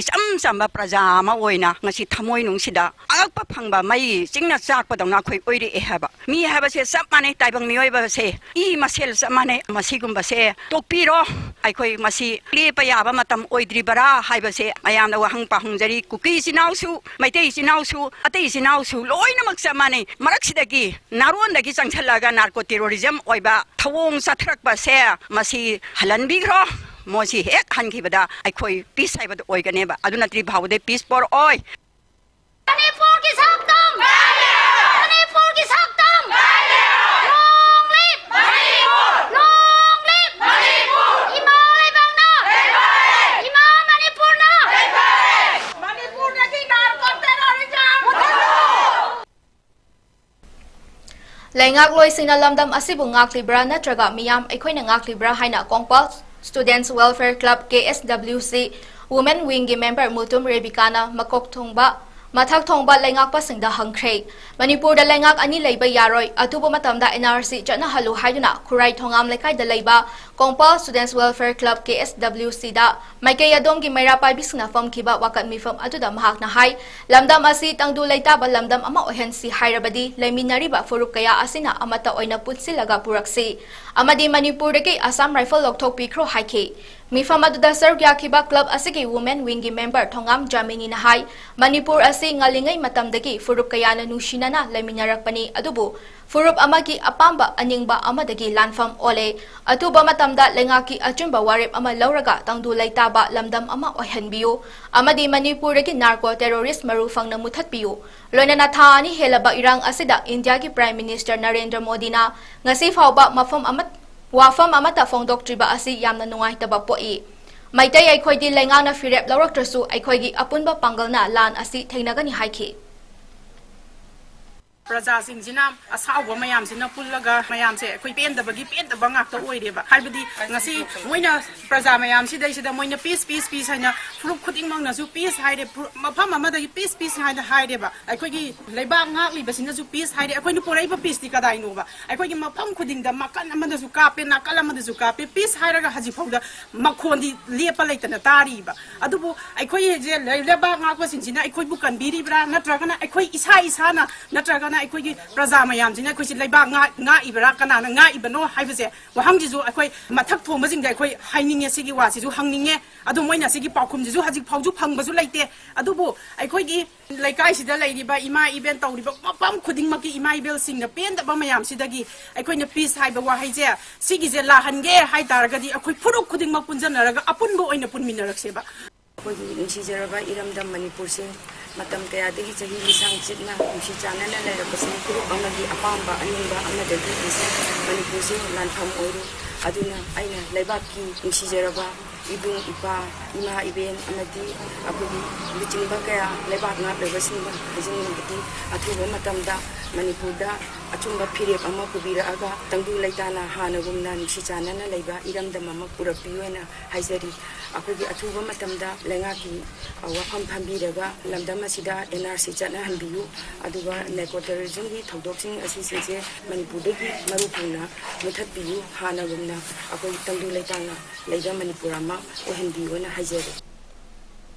ꯏꯆꯝ ꯆꯝꯕ ꯄ꯭ꯔꯖꯥ ꯑꯃ ꯑꯣꯏꯅ ꯉꯁꯤ ꯊꯃꯣꯏꯅꯨꯡꯁꯤꯗ ꯑꯉꯛꯄ ꯐꯪꯕ ꯃꯩ ꯆꯤꯡꯅ ꯆꯥꯛꯄꯗꯧꯅ ꯑꯩꯈꯣꯏ ꯑꯣꯏꯔꯛꯑꯦ ꯍꯥꯏꯕ꯫ ꯃꯤ ꯍꯥꯏꯕꯁꯦ ꯆꯞ ꯃꯥꯟꯅꯩ, ꯇꯥꯏꯕꯪ ꯃꯤꯑꯣꯏꯕꯁꯦ ꯏ ꯃꯁꯦꯜ ꯆꯞ ꯃꯥꯟꯅꯩ꯫ ꯃꯁꯤꯒꯨꯝꯕꯁꯦ ꯇꯣꯛꯄꯤꯔꯣ꯫ ꯑꯩꯈꯣꯏ ꯃꯁꯤ ꯂꯦꯞꯄ ꯌꯥꯕ ꯃꯇꯝ ꯑꯣꯏꯗ꯭ꯔꯤꯕꯔꯥ ꯍꯥꯏꯕꯁꯦ ꯃꯌꯥꯝꯅ ꯋꯥꯍꯪ ꯄꯥꯍꯪꯖꯔꯤ꯫ ꯀꯨꯀꯤ ꯏꯆꯤꯟ ꯏꯅꯥꯎꯁꯨ, ꯃꯩꯇꯩ ꯏꯆꯤꯟ ꯏꯅꯥꯎꯁꯨ, ꯑꯇꯩ ꯏꯆꯤꯟ ꯏꯅꯥꯎꯁꯨ ꯂꯣꯏꯅꯃꯛ ꯆꯞ ꯃꯥꯟꯅꯩ꯫ ꯃꯔꯛꯁꯤꯗꯒꯤ ꯅꯥꯔꯣꯟꯗꯒꯤ ꯆꯪꯁꯤꯜꯂꯒ ꯅꯥꯔꯀꯣ ꯇꯦꯔꯣꯔꯤꯖꯝ ꯑꯣꯏꯕ ꯊꯧꯑꯣꯡ ꯆꯠꯊꯔꯛꯄꯁꯦ ꯃꯁꯤ ꯍꯜꯍꯟꯕꯤꯈ꯭ꯔꯣ꯫ ꯃꯣꯏꯁꯤ ꯍꯦꯛ ꯍꯟꯈꯤꯕꯗ ꯑꯩꯈꯣꯏ ꯄꯤꯁ ꯍꯥꯏꯕꯗꯨ ꯑꯣꯏꯒꯅꯦꯕ꯫ ꯑꯗꯨ ꯅꯠꯇ꯭ꯔꯤ ꯐꯥꯎꯕꯗꯤ ꯄꯤꯁ ꯄꯣꯔꯛꯑꯣꯏ꯫ ꯃꯅꯤꯄꯨꯔꯒꯤ ꯁꯛꯇꯝ! ꯃꯅꯤꯄꯨꯔꯒꯤ ꯁꯛꯇꯝ! Long live! Long live! ꯏꯃꯥ ꯂꯩꯕꯥꯛꯅ! ꯏꯃꯥ ꯃꯅꯤꯄꯨꯔꯅ! ꯃꯅꯤꯄꯨꯔꯗꯒꯤ narco terrorism ꯃꯨꯊꯠꯂꯨ! ꯂꯩꯉꯥꯛꯂꯣꯏꯁꯤꯡꯅ ꯂꯝꯗꯝ ꯑꯁꯤꯕꯨ ꯉꯥꯛꯂꯤꯕ꯭ꯔꯥ ꯅꯠꯇ꯭ꯔꯒ ꯃꯤꯌꯥꯝ ꯑꯩꯈꯣꯏꯅ ꯉꯥꯛꯂꯤꯕ꯭ꯔꯥ ꯍꯥꯏꯅ Kongpal Students Welfare Club, K S W C, Women Wingꯒꯤ member Mutum ꯔꯦꯕꯤꯀꯥꯅ ꯃꯀꯣꯛ ꯊꯣꯡꯕ, ꯃꯊꯛ ꯊꯣꯡꯕ ꯂꯩꯉꯥꯛꯄꯁꯤꯡꯗ ꯍꯪꯈ꯭ꯔꯦ꯫ ꯃꯅꯤꯄꯨꯔꯗ ꯂꯩꯉꯥꯛ ꯑꯅꯤ ꯂꯩꯕ ꯌꯥꯔꯣꯏ, ꯑꯊꯨꯕ ꯃꯇꯝꯗ N R C ꯆꯠꯅꯍꯜꯂꯨ ꯍꯥꯏꯗꯨꯅ ꯈꯨꯔꯥꯏ ꯊꯣꯉꯥꯝ ꯂꯩꯀꯥꯏꯗ ꯂꯩꯕ Kongpal Students Welfare Club, K S W C ꯗ ꯃꯥꯏꯀꯩ ꯑꯗꯣꯝꯒꯤ ꯃꯩꯔꯥ ꯄꯥꯏꯕꯤꯁꯤꯡꯅ ꯐꯝꯈꯤꯕ ꯋꯥꯀꯠ ꯃꯤꯐꯝ ꯑꯗꯨꯗ ꯃꯍꯥꯛꯅ ꯍꯥꯏ, ꯂꯝꯗꯝ ꯑꯁꯤ ꯇꯪꯗꯨ ꯂꯩꯇꯥꯕ ꯂꯝꯗꯝ ꯑꯃ ꯑꯣꯏꯍꯟꯁꯤ ꯍꯥꯏꯔꯕꯗꯤ ꯂꯩꯃꯤꯟꯅꯔꯤꯕ ꯐꯨꯔꯨꯞ ꯀꯌꯥ ꯑꯁꯤꯅ ꯑꯃꯠꯇ ꯑꯣꯏꯅ ꯄꯨꯟꯁꯤꯜꯂꯒ ꯄꯨꯔꯛꯁꯤ ꯑꯃꯗꯤ ꯃꯅꯤꯄꯨꯔꯗꯒꯤ ꯑꯁꯥꯝ ꯔꯥꯏꯐꯜ ꯂꯧꯊꯣꯛꯄꯤꯈ꯭ꯔꯣ ꯍꯥꯏꯈꯤ꯫ ꯃꯤꯐꯝ ꯑꯗꯨꯗ ꯁꯔꯨꯛ ꯌꯥꯈꯤꯕ club ꯑꯁꯤꯒꯤ Women Wingꯒꯤ member ꯊꯣꯉꯥꯝ ꯖꯥꯃꯤꯅꯤꯅ ꯍꯥꯏ, ꯃꯅꯤꯄꯨꯔ ꯑꯁꯤ ꯉꯜꯂꯤꯉꯩ ꯃꯇꯝꯗꯒꯤ ꯐꯨꯔꯨꯞ ꯀꯌꯥꯅ ꯅꯨꯡꯁꯤꯅꯅ ꯂꯩꯃꯤꯟꯅꯔꯛꯄꯅꯤ, ꯑꯗꯨꯕꯨ ꯐꯨꯔꯨꯞ ꯑꯃꯒꯤ ꯑꯄꯥꯝꯕ ꯑꯅꯤꯡꯕ ꯑꯃꯗꯒꯤ ꯂꯥꯟꯐꯝ ꯑꯣꯜꯂꯦ꯫ ꯑꯊꯨꯕ ꯃꯇꯝꯗ ꯂꯩꯉꯥꯛꯀꯤ ꯑꯆꯨꯝꯕ ꯋꯥꯔꯦꯞ ꯑꯃ ꯂꯧꯔꯒ ꯇꯪꯗꯨ ꯂꯩꯇꯥꯕ ꯂꯝꯗꯝ ꯑꯃ ꯑꯣꯏꯍꯟꯕꯤꯌꯨ ꯑꯃꯗꯤ ꯃꯅꯤꯄꯨꯔꯗꯒꯤ narco terrorist ꯃꯔꯨ ꯐꯪꯅ ꯃꯨꯊꯠꯄꯤꯌꯨ꯫ ꯂꯣꯏꯅꯅ ꯊꯥ ꯑꯅꯤ ꯍꯦꯜꯂꯕ ꯏꯔꯥꯡ ꯑꯁꯤꯗ ꯏꯟꯗꯤꯌꯥꯒꯤ Prime Minister ꯅꯔꯦꯟꯗ꯭ꯔ ꯃꯣꯗꯤꯅ ꯉꯁꯤ ꯐꯥꯎꯕ ꯃꯐꯝ ꯑꯃ, ꯋꯥꯐꯝ ꯑꯃꯠꯇ ꯐꯣꯡꯗꯣꯛꯇ꯭ꯔꯤꯕ ꯑꯁꯤ ꯌꯥꯝꯅ ꯅꯨꯡꯉꯥꯏꯇꯕ ꯄꯣꯛꯏ꯫ ꯃꯩꯇꯩ ꯑꯩꯈꯣꯏꯗꯤ ꯂꯩꯉꯥꯛꯅ ꯐꯤꯔꯦꯞ ꯂꯧꯔꯛꯇ꯭ꯔꯁꯨ ꯑꯩꯈꯣꯏꯒꯤ ꯑꯄꯨꯟꯕ ꯄꯥꯡꯒꯜꯅ ꯂꯥꯟ ꯑꯁꯤ ꯊꯦꯡꯅꯒꯅꯤ ꯍꯥꯏꯈꯤ꯫ ꯄ꯭ꯔꯖꯥꯁꯤꯡꯁꯤꯅ ꯑꯁꯥꯎꯕ ꯃꯌꯥꯝꯁꯤꯅ ꯄꯨꯜꯂꯒ ꯃꯌꯥꯝꯁꯦ ꯑꯩꯈꯣꯏ ꯄꯦꯟꯗꯕꯒꯤ ꯄꯦꯟꯗꯕ ꯉꯥꯛꯇ ꯑꯣꯏꯔꯦꯕ꯫ ꯍꯥꯏꯕꯗꯤ ꯉꯁꯤ ꯃꯣꯏꯅ ꯄ꯭ꯔꯖꯥ ꯃꯌꯥꯝꯁꯤꯗꯩꯁꯤꯗ ꯃꯣꯏꯅ peace, peace, peace ꯍꯥꯏꯅ ꯐꯨꯔꯨꯞ ꯈꯨꯗꯤꯡꯃꯛꯅꯁꯨ peace ꯍꯥꯏꯔꯦ, ꯐꯨꯔꯨꯞ ꯃꯐꯝ ꯑꯃꯗꯒꯤ peace, peace ꯍꯥꯏꯅ ꯍꯥꯏꯔꯦꯕ꯫ ꯑꯩꯈꯣꯏꯒꯤ ꯂꯩꯕꯥꯛ ꯉꯥꯛꯂꯤꯕꯁꯤꯅꯁꯨ peace ꯍꯥꯏꯔꯦ꯫ ꯑꯩꯈꯣꯏꯅ ꯄꯨꯔꯛꯏꯕ peaceꯇꯤ ꯀꯗꯥꯏꯅꯣꯕ? ꯑꯩꯈꯣꯏꯒꯤ ꯃꯐꯝ ꯈꯨꯗꯤꯡꯗ ꯃꯀꯟ ꯑꯃꯗꯁꯨ ꯀꯥꯞꯄꯦ, ꯅꯥꯀꯜ ꯑꯃꯗꯁꯨ ꯀꯥꯞꯄꯦ, peace ꯍꯥꯏꯔꯒ ꯍꯧꯖꯤꯛ ꯐꯥꯎꯗ ꯃꯈꯣꯟꯗꯤ ꯂꯦꯞꯄ ꯂꯩꯇꯅ ꯇꯥꯔꯤꯕ꯫ ꯑꯗꯨꯕꯨ ꯑꯩꯈꯣꯏ ꯍꯧꯖꯤꯛ ꯂꯩ-, ꯂꯩꯕꯥꯛ ꯉꯥꯛꯄꯁꯤꯡꯁꯤꯅ ꯑꯩꯈꯣꯏꯕꯨ ꯀꯟꯕꯤꯔꯤꯕ꯭ꯔꯥ, ꯅꯠꯇ꯭ꯔꯒꯅ ꯑꯩꯈꯣꯏ ꯏꯁꯥ ꯏꯁꯥꯅ, ꯅꯠꯇ꯭ꯔꯒꯅ ꯑꯩꯈꯣꯏꯒꯤ ꯄ꯭ꯔꯖꯥ ꯃꯌꯥꯝꯁꯤꯅ ꯑꯩꯈꯣꯏꯁꯤ ꯂꯩꯕꯥꯛ ꯉꯥꯛ-, ꯉꯥꯛꯏꯕ꯭ꯔꯥ, ꯀꯅꯥꯅ ꯉꯥꯛꯏꯕꯅꯣ ꯍꯥꯏꯕꯁꯦ ꯋꯥꯍꯪꯁꯤꯁꯨ ꯑꯩꯈꯣꯏ ꯃꯊꯛ ꯊꯣꯡꯕꯁꯤꯡꯗ ꯑꯩꯈꯣꯏ ꯍꯥꯏꯅꯤꯡꯉꯦ, ꯁꯤꯒꯤ ꯋꯥꯁꯤꯁꯨ ꯍꯪꯅꯤꯡꯉꯦ꯫ ꯑꯗꯣ ꯃꯣꯏꯅ ꯁꯤꯒꯤ ꯄꯥꯎꯈꯨꯝꯁꯤꯁꯨ ꯍꯧꯖꯤꯛ ꯐꯥꯎꯁꯨ ꯐꯪꯕꯁꯨ ꯂꯩꯇꯦ꯫ ꯑꯗꯨꯕꯨ ꯑꯩꯈꯣꯏꯒꯤ ꯂꯩꯀꯥꯏꯁꯤꯗ ꯂꯩꯔꯤꯕ ꯏꯃꯥ ꯏꯕꯦꯟ, ꯇꯧꯔꯤꯕ ꯃꯐꯝ ꯈꯨꯗꯤꯡꯃꯛꯀꯤ ꯏꯃꯥ ꯏꯕꯦꯜꯁꯤꯡꯅ ꯄꯦꯟꯗꯕ ꯃꯌꯥꯝꯁꯤꯗꯒꯤ ꯑꯩꯈꯣꯏꯅ peace ꯍꯥꯏꯕ ꯋꯥꯍꯩꯁꯦ, ꯁꯤꯒꯤꯁꯦ ꯂꯥꯛꯍꯟꯒꯦ ꯍꯥꯏ ꯇꯥꯔꯒꯗꯤ ꯑꯩꯈꯣꯏ ꯐꯨꯔꯨꯞ ꯈꯨꯗꯤꯡꯃꯛ ꯄꯨꯟꯖꯟꯅꯔꯒ ꯑꯄꯨꯟꯕ ꯑꯣꯏꯅ ꯄꯨꯟꯃꯤꯟꯅꯔꯛꯁꯦꯕ꯫ ꯑꯩꯈꯣꯏꯒꯤ ꯅꯨꯡꯁꯤꯖꯔꯕ ꯏꯔꯝꯗꯝ ꯃꯅꯤꯄꯨꯔꯁꯦ ꯃꯇꯝ ꯀꯌꯥꯗꯒꯤ ꯆꯍꯤ ꯂꯤꯁꯥꯡ ꯆꯤꯠꯅ ꯅꯨꯡꯁꯤ ꯆꯥꯟꯅꯅ ꯂꯩꯔꯛꯄꯁꯦ ꯐꯨꯔꯨꯞ ꯑꯃꯒꯤ ꯑꯄꯥꯝꯕ ꯑꯅꯤꯡꯕ ꯑꯃꯗꯒꯤ ꯉꯁꯤ ꯃꯅꯤꯄꯨꯔꯁꯦ ꯂꯥꯟꯐꯝ ꯑꯣꯏꯔꯦ꯫ ꯑꯗꯨꯅ ꯑꯩꯅ ꯂꯩꯕꯥꯛꯀꯤ ꯅꯨꯡꯁꯤꯖꯔꯕ ꯏꯕꯨꯡ ꯏꯄꯥ, ꯏꯃꯥ ꯏꯕꯦꯟ ꯑꯃꯗꯤ ꯑꯩꯈꯣꯏꯒꯤ ꯂꯨꯆꯤꯡꯕ ꯀꯌꯥ, ꯂꯩꯕꯥꯛ ꯉꯥꯛꯂꯤꯕꯁꯤꯡꯗ ꯍꯥꯏꯖꯅꯤꯡꯕꯗꯤ, ꯑꯊꯨꯕ ꯃꯇꯝꯗ ꯃꯅꯤꯄꯨꯔꯗ ꯑꯆꯨꯝꯕ ꯐꯤꯔꯦꯞ ꯑꯃ ꯄꯨꯕꯤꯔꯛꯑꯒ ꯇꯪꯗꯨ ꯂꯩꯇꯥꯅ ꯍꯥꯟꯅꯒꯨꯝꯅ ꯅꯨꯡꯁꯤ ꯆꯥꯟꯅꯅ ꯂꯩꯕ ꯏꯔꯝꯗꯝ ꯑꯃ ꯄꯨꯔꯛꯄꯤꯌꯨ ꯍꯥꯏꯅ ꯍꯥꯏꯖꯔꯤ꯫ ꯑꯩꯈꯣꯏꯒꯤ ꯑꯊꯨꯕ ꯃꯇꯝꯗ ꯂꯩꯉꯥꯛꯀꯤ, ꯑ, ꯋꯥꯐꯝ ꯊꯝꯕꯤꯔꯒ ꯂꯝꯗꯝ ꯑꯁꯤꯗ N R C ꯆꯠꯅꯍꯟꯕꯤꯌꯨ꯫ ꯑꯗꯨꯒ narco terrorismꯒꯤ ꯊꯧꯗꯣꯛꯁꯤꯡ ꯑꯁꯤꯁꯤꯡꯁꯦ ꯃꯅꯤꯄꯨꯔꯗꯒꯤ ꯃꯔꯨ ꯐꯪꯅ ꯃꯨꯊꯠꯄꯤꯌꯨ꯫ ꯍꯥꯟꯅꯒꯨꯝꯅ ꯑꯩꯈꯣꯏ ꯇꯪꯗꯨ ꯂꯩꯇꯥꯅ ꯂꯩꯕ ꯃꯅꯤꯄꯨꯔ ꯑꯃ ꯑꯣꯏꯍꯟꯕꯤꯌꯨꯅ ꯍꯥꯏꯖꯔꯤ꯫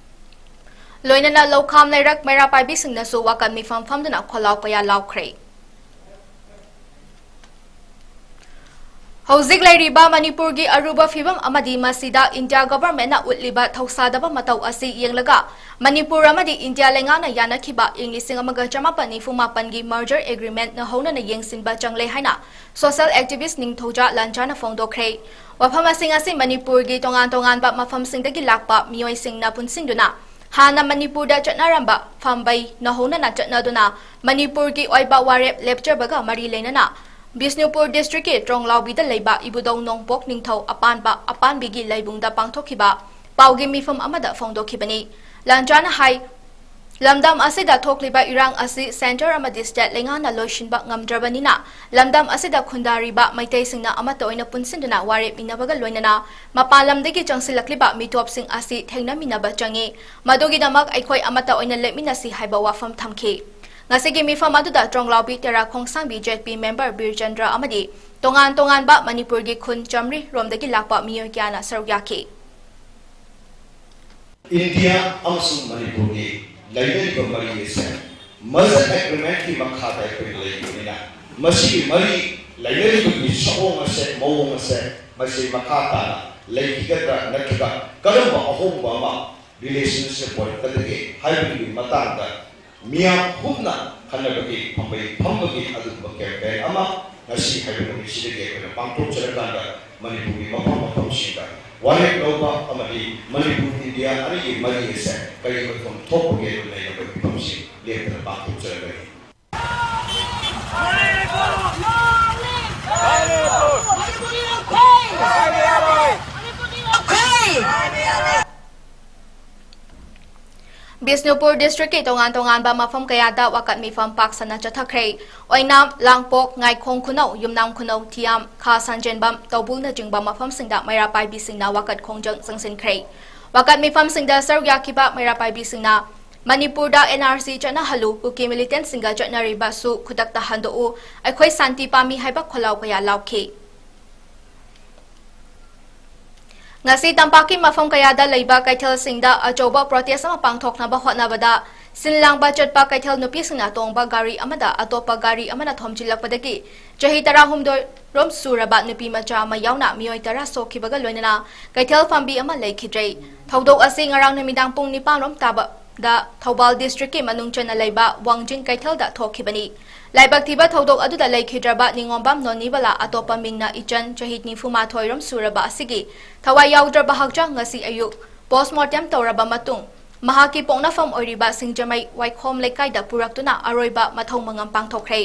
ꯂꯣꯏꯅꯅ ꯂꯧꯈꯥꯝ ꯂꯩꯔꯛ ꯃꯩꯔꯥ ꯄꯥꯏꯕꯤꯁꯤꯡꯅꯁꯨ ꯋꯥꯀꯠ ꯃꯤꯐꯝ ꯐꯝꯗꯨꯅ ꯈꯣꯜꯂꯥꯎ ꯀꯌꯥ ꯂꯥꯎꯈ꯭ꯔꯦ꯫ ꯍꯧꯖꯤꯛ ꯂꯩꯔꯤꯕ ꯃꯅꯤꯄꯨꯔꯒꯤ ꯑꯔꯨꯕ ꯐꯤꯕꯝ ꯑꯃꯗꯤ ꯃꯁꯤꯗ ꯏꯟꯗꯤꯌꯥ ꯒꯚꯔꯟꯃꯦꯟꯠꯅ ꯎꯠꯂꯤꯕ ꯊꯧꯁꯥꯗꯕ ꯃꯇꯧ ꯑꯁꯤ ꯌꯦꯡꯂꯒ, ꯃꯅꯤꯄꯨꯔ ꯑꯃꯗꯤ ꯏꯟꯗꯤꯌꯥ ꯂꯩꯉꯥꯛꯅ ꯌꯥꯅꯈꯤꯕ ꯏꯪ ꯂꯤꯁꯤꯡ ꯑꯃꯒ ꯆꯃꯥꯄꯟ ꯅꯤꯐꯨ ꯃꯥꯄꯟꯒꯤ merger agreement ꯅꯧꯍꯧꯅꯅ ꯌꯦꯡꯁꯤꯟꯕ ꯆꯪꯂꯦ ꯍꯥꯏꯅ social activist ꯅꯤꯡꯊꯧꯖꯥ ꯂꯥꯟꯖꯥꯅ ꯐꯣꯡꯗꯣꯛꯈ꯭ꯔꯦ꯫ ꯋꯥꯐꯝ ꯑꯁꯤꯡ ꯑꯁꯤ ꯃꯅꯤꯄꯨꯔꯒꯤ ꯇꯣꯉꯥꯟ ꯇꯣꯉꯥꯟꯕ ꯃꯐꯝꯁꯤꯡꯗꯒꯤ ꯂꯥꯛꯄ ꯃꯤꯑꯣꯏꯁꯤꯡꯅ ꯄꯨꯟꯁꯤꯟꯗꯨꯅ ꯍꯥꯟꯅ ꯃꯅꯤꯄꯨꯔꯗ ꯆꯠꯅꯔꯝꯕ ꯐꯝꯕꯩ ꯅꯧꯍꯧꯅꯅ ꯆꯠꯅꯗꯨꯅ ꯃꯅꯤꯄꯨꯔꯒꯤ ꯑꯣꯏꯕ ꯋꯥꯔꯦꯞ ꯂꯦꯞꯆꯕꯒ ꯃꯔꯤ ꯂꯩꯅꯅ ꯕꯤꯁꯅꯨꯄꯨꯔ ꯗꯤꯁꯇ꯭ꯔꯤꯛꯀꯤ ꯇ꯭ꯔꯣꯡꯂꯥꯎꯕꯤꯗ ꯂꯩꯕ ꯏꯕꯨꯙꯧ ꯅꯣꯡꯄꯣꯛ ꯅꯤꯡꯊꯧ ꯑꯄꯥꯟꯕ ꯑꯄꯥꯟꯕꯤꯒꯤ ꯂꯥꯏꯕꯨꯡꯗ ꯄꯥꯡꯊꯣꯛꯈꯤꯕ ꯄꯥꯎꯒꯤ ꯃꯤꯐꯝ ꯑꯃꯗ ꯐꯣꯡꯗꯣꯛꯈꯤꯕꯅꯤ꯫ ꯂꯥꯟꯆꯥꯅ ꯍꯥꯏ, ꯂꯝꯗꯝ ꯑꯁꯤꯗ ꯊꯣꯛꯂꯤꯕ ꯏꯔꯥꯡ ꯑꯁꯤ ꯁꯦꯟꯇꯔ ꯑꯃꯗꯤ ꯁ꯭ꯇꯦꯠ ꯂꯩꯉꯥꯛꯅ ꯂꯣꯏꯁꯤꯟꯕ ꯉꯝꯗ꯭ꯔꯕꯅꯤꯅ, ꯂꯝꯗꯝ ꯑꯁꯤꯗ ꯈꯨꯟꯗꯥꯔꯤꯕ ꯃꯩꯇꯩꯁꯤꯡꯅ ꯑꯃꯠꯇ ꯑꯣꯏꯅ ꯄꯨꯟꯁꯤꯟꯗꯨꯅ ꯋꯥꯔꯦꯞ ꯃꯤꯟꯅꯕꯒ ꯂꯣꯏꯅꯅ ꯃꯄꯥꯟ ꯂꯝꯗꯒꯤ ꯆꯪꯁꯤꯜꯂꯛꯂꯤꯕ ꯃꯤꯇꯣꯞꯁꯤꯡ ꯑꯁꯤ ꯊꯦꯡꯅꯃꯤꯟꯅꯕ ꯆꯪꯏ꯫ ꯃꯗꯨꯒꯤꯗꯃꯛ ꯑꯩꯈꯣꯏ ꯑꯃꯠꯇ ꯑꯣꯏꯅ ꯂꯦꯞꯃꯤꯟꯅꯁꯤ ꯍꯥꯏꯕ ꯋꯥꯐꯝ ꯊꯝꯈꯤ꯫ ꯉꯁꯤꯒꯤ ꯃꯤꯐꯝ ꯑꯗꯨꯗ ꯇ꯭ꯔꯣꯡꯂꯥꯎꯕꯤ ꯇꯦꯔꯥ ꯈꯣꯡꯁꯥꯡꯕꯤ ꯖꯦꯠ ꯄꯤ ꯃꯦꯝꯕꯔ ꯕꯤꯔꯆꯟꯗ꯭ꯔ ꯑꯃꯗꯤ ꯇꯣꯉꯥꯟ ꯇꯣꯉꯥꯟꯕ ꯃꯅꯤꯄꯨꯔꯒꯤ ꯈꯨꯟ ꯆꯥꯃꯔꯤ ꯔꯣꯝꯗꯒꯤ ꯂꯥꯛꯄ ꯃꯤꯑꯣꯏ ꯀꯌꯥꯅ ꯁꯔꯨꯛ ꯌꯥꯈꯤ꯫ ꯏꯟꯗꯤꯌꯥ ꯑꯃꯁꯨꯡ ꯃꯅꯤꯄꯨꯔꯒꯤ ꯂꯩꯅꯔꯤꯕ ꯃꯔꯤ ꯑꯁꯦ ꯃꯔꯖꯔ ꯑꯦꯒ꯭ꯔꯤꯃꯦꯟꯠꯀꯤ ꯃꯈꯥꯗ ꯑꯩꯈꯣꯏꯅ ꯂꯩꯔꯤꯕꯅꯤꯅ, ꯃꯁꯤꯒꯤ ꯃꯔꯤ ꯂꯩꯅꯔꯤꯕꯒꯤ ꯁꯑꯣꯡ ꯑꯁꯦ, ꯃꯑꯣꯡ ꯑꯁꯦ, ꯃꯁꯤ ꯃꯈꯥ ꯇꯥꯅ ꯂꯩꯈꯤꯒꯗ꯭ꯔꯥ ꯅꯠꯇ꯭ꯔꯒ ꯀꯔꯝꯕ ꯑꯍꯣꯡꯕ ꯑꯃ ꯔꯤꯂꯦꯁꯟꯁꯤꯞ ꯄꯨꯔꯛꯀꯗꯒꯦ ꯍꯥꯏꯕꯒꯤ ꯃꯇꯥꯡꯗ ꯃꯤꯌꯥꯝ ꯍꯨꯞꯅ ꯈꯟꯅꯕꯒꯤ ꯐꯝꯕꯩ ꯐꯝꯕꯒꯤ ꯑꯗꯨꯒꯨꯝꯕ ꯀꯦꯝꯄꯦꯟ ꯑꯃ ꯉꯁꯤ ꯍꯥꯏꯕ ꯅꯨꯃꯤꯠꯁꯤꯗꯒꯤ ꯑꯩꯈꯣꯏꯅ ꯄꯥꯡꯊꯣꯛꯆꯔꯀꯥꯟꯗ ꯃꯅꯤꯄꯨꯔꯒꯤ ꯃꯐꯝ ꯃꯐꯝꯁꯤꯡꯗ ꯋꯥꯔꯦꯞ ꯂꯧꯕ ꯑꯃꯗꯤ ꯃꯅꯤꯄꯨꯔ ꯏꯟꯗꯤꯌꯥ ꯑꯅꯤꯒꯤ ꯃꯔꯤ ꯑꯁꯦ ꯀꯔꯤ ꯑꯣꯏꯐꯝ ꯊꯣꯛꯄꯒꯦ ꯑꯗꯨ ꯅꯩꯅꯕꯒꯤ ꯐꯤꯕꯝꯁꯤ ꯂꯦꯞꯇꯅ ꯄꯥꯡꯊꯣꯛꯆꯔꯒꯅꯤ꯫ ꯕꯤꯁꯅꯨꯄꯨꯔ ꯗꯤꯁꯇ꯭ꯔꯤꯛꯀꯤ ꯇꯣꯉꯥꯟ ꯇꯣꯉꯥꯟꯕ ꯃꯐꯝ ꯀꯌꯥꯗ ꯋꯥꯀꯠ ꯃꯤꯐꯝ ꯄꯥꯛ ꯁꯟꯅ ꯆꯠꯊꯈ꯭ꯔꯦ꯫ ꯑꯣꯏꯅꯥꯝ, ꯂꯥꯡꯄꯣꯛ, ꯉꯥꯏꯈꯣꯡ ꯈꯨꯅꯧ, ꯌꯨꯝꯅꯥꯝ ꯈꯨꯅꯧ, ꯊꯤꯌꯥꯝ, ꯈꯥ ꯁꯟꯖꯦꯟꯕꯝ, ꯇꯧꯕꯨꯜꯅꯆꯤꯡꯕ ꯃꯐꯝꯁꯤꯡꯗ ꯃꯩꯔꯥ ꯄꯥꯏꯕꯤꯁꯤꯡꯅ ꯋꯥꯀꯠ ꯈꯣꯡꯖꯪ ꯆꯪꯁꯤꯟꯈ꯭ꯔꯦ꯫ ꯋꯥꯀꯠ ꯃꯤꯐꯝꯁꯤꯡꯗ ꯁꯔꯨꯛ ꯌꯥꯈꯤꯕ ꯃꯩꯔꯥ ꯄꯥꯏꯕꯤꯁꯤꯡꯅ ꯃꯅꯤꯄꯨꯔꯗ ꯑꯦꯟ ꯑꯥꯔ ꯁꯤ ꯆꯠꯅꯍꯜꯂꯨ, ꯀꯨꯀꯤ ꯃꯤꯂꯤꯇꯦꯟꯠꯁꯤꯡꯒ ꯆꯠꯅꯔꯤꯕꯁꯨ ꯈꯨꯗꯛꯇ ꯍꯟꯗꯣꯛꯎ, ꯑꯩꯈꯣꯏ ꯁꯥꯟꯇꯤ ꯄꯥꯝꯃꯤ ꯍꯥꯏꯕ ꯈꯣꯜꯂꯥꯎ ꯀꯌꯥ ꯂꯥꯎꯈꯤ꯫ ꯉꯁꯤ ꯇꯝꯄꯥꯛꯀꯤ ꯃꯐꯝ ꯀꯌꯥꯗ ꯂꯩꯕ ꯀꯩꯊꯦꯜꯁꯤꯡꯗ ꯑꯆꯧꯕ ꯄ꯭ꯔꯣꯇꯦꯁ ꯑꯃ ꯄꯥꯡꯊꯣꯛꯅꯕ ꯍꯣꯠꯅꯕꯗ ꯁꯤꯟ ꯂꯥꯡꯕ ꯆꯠꯄ ꯀꯩꯊꯦꯜ ꯅꯨꯄꯤꯁꯤꯡꯅ ꯇꯣꯡꯕ ꯒꯥꯔꯤ ꯑꯃꯗ ꯑꯇꯣꯞꯄ ꯒꯥꯔꯤ ꯑꯃꯅ ꯊꯣꯝꯖꯤꯜꯂꯛꯄꯗꯒꯤ ꯆꯍꯤ ꯇꯔꯥꯍꯨꯝꯗꯣꯏ ꯔꯣꯝ ꯁꯨꯔꯕ ꯅꯨꯄꯤ ꯃꯆꯥ ꯑꯃ ꯌꯥꯎꯅ ꯃꯤꯑꯣꯏ ꯇꯔꯥ ꯁꯣꯛꯈꯤꯕꯒ ꯂꯣꯏꯅꯅ ꯀꯩꯊꯦꯜ ꯐꯝꯕꯤ ꯑꯃ ꯂꯩꯈꯤꯗ꯭ꯔꯦ꯫ ꯊꯧꯗꯣꯛ ꯑꯁꯤ ꯉꯔꯥꯡ ꯅꯨꯃꯤꯗꯥꯡ ꯄꯨꯡ ꯅꯤꯄꯥꯟ ꯔꯣꯝ ꯇꯥꯕꯗ ꯊꯧꯕꯥꯜ ꯗꯤꯁꯇ꯭ꯔꯤꯛꯀꯤ ꯃꯅꯨꯡ ꯆꯟꯅ ꯂꯩꯕ ꯋꯥꯡꯖꯤꯡ ꯀꯩꯊꯦꯜꯗ ꯊꯣꯛꯈꯤꯕꯅꯤ꯫ ꯂꯥꯏꯕꯛ ꯊꯤꯕ ꯊꯧꯗꯣꯛ ꯑꯗꯨꯗ ꯂꯩꯈꯤꯗ꯭ꯔꯕ ꯅꯤꯉꯣꯝꯕꯝ ꯅꯣꯅꯤꯕꯂꯥ ꯑꯇꯣꯞꯄ ꯃꯤꯡꯅ ꯏꯆꯟ ꯆꯍꯤ ꯅꯤꯐꯨ ꯃꯥꯊꯣꯏ ꯔꯣꯝ ꯁꯨꯔꯕ ꯑꯁꯤꯒꯤ ꯊꯋꯥꯏ ꯌꯥꯎꯗ꯭ꯔꯕ ꯍꯛꯆꯥꯡ ꯉꯁꯤ ꯑꯌꯨꯛ ꯄꯣꯁꯃꯣꯔꯇꯦꯝ ꯇꯧꯔꯕ ꯃꯇꯨꯡ ꯃꯍꯥꯛꯀꯤ ꯄꯣꯛꯅꯐꯝ ꯑꯣꯏꯔꯤꯕ ꯁꯤꯡꯖꯃꯩ ꯋꯥꯏꯈꯣꯝ ꯂꯩꯀꯥꯏꯗ ꯄꯨꯔꯛꯇꯨꯅ ꯑꯔꯣꯏꯕ ꯃꯊꯧ ꯃꯉꯝ ꯄꯥꯡꯊꯣꯛꯈ꯭ꯔꯦ꯫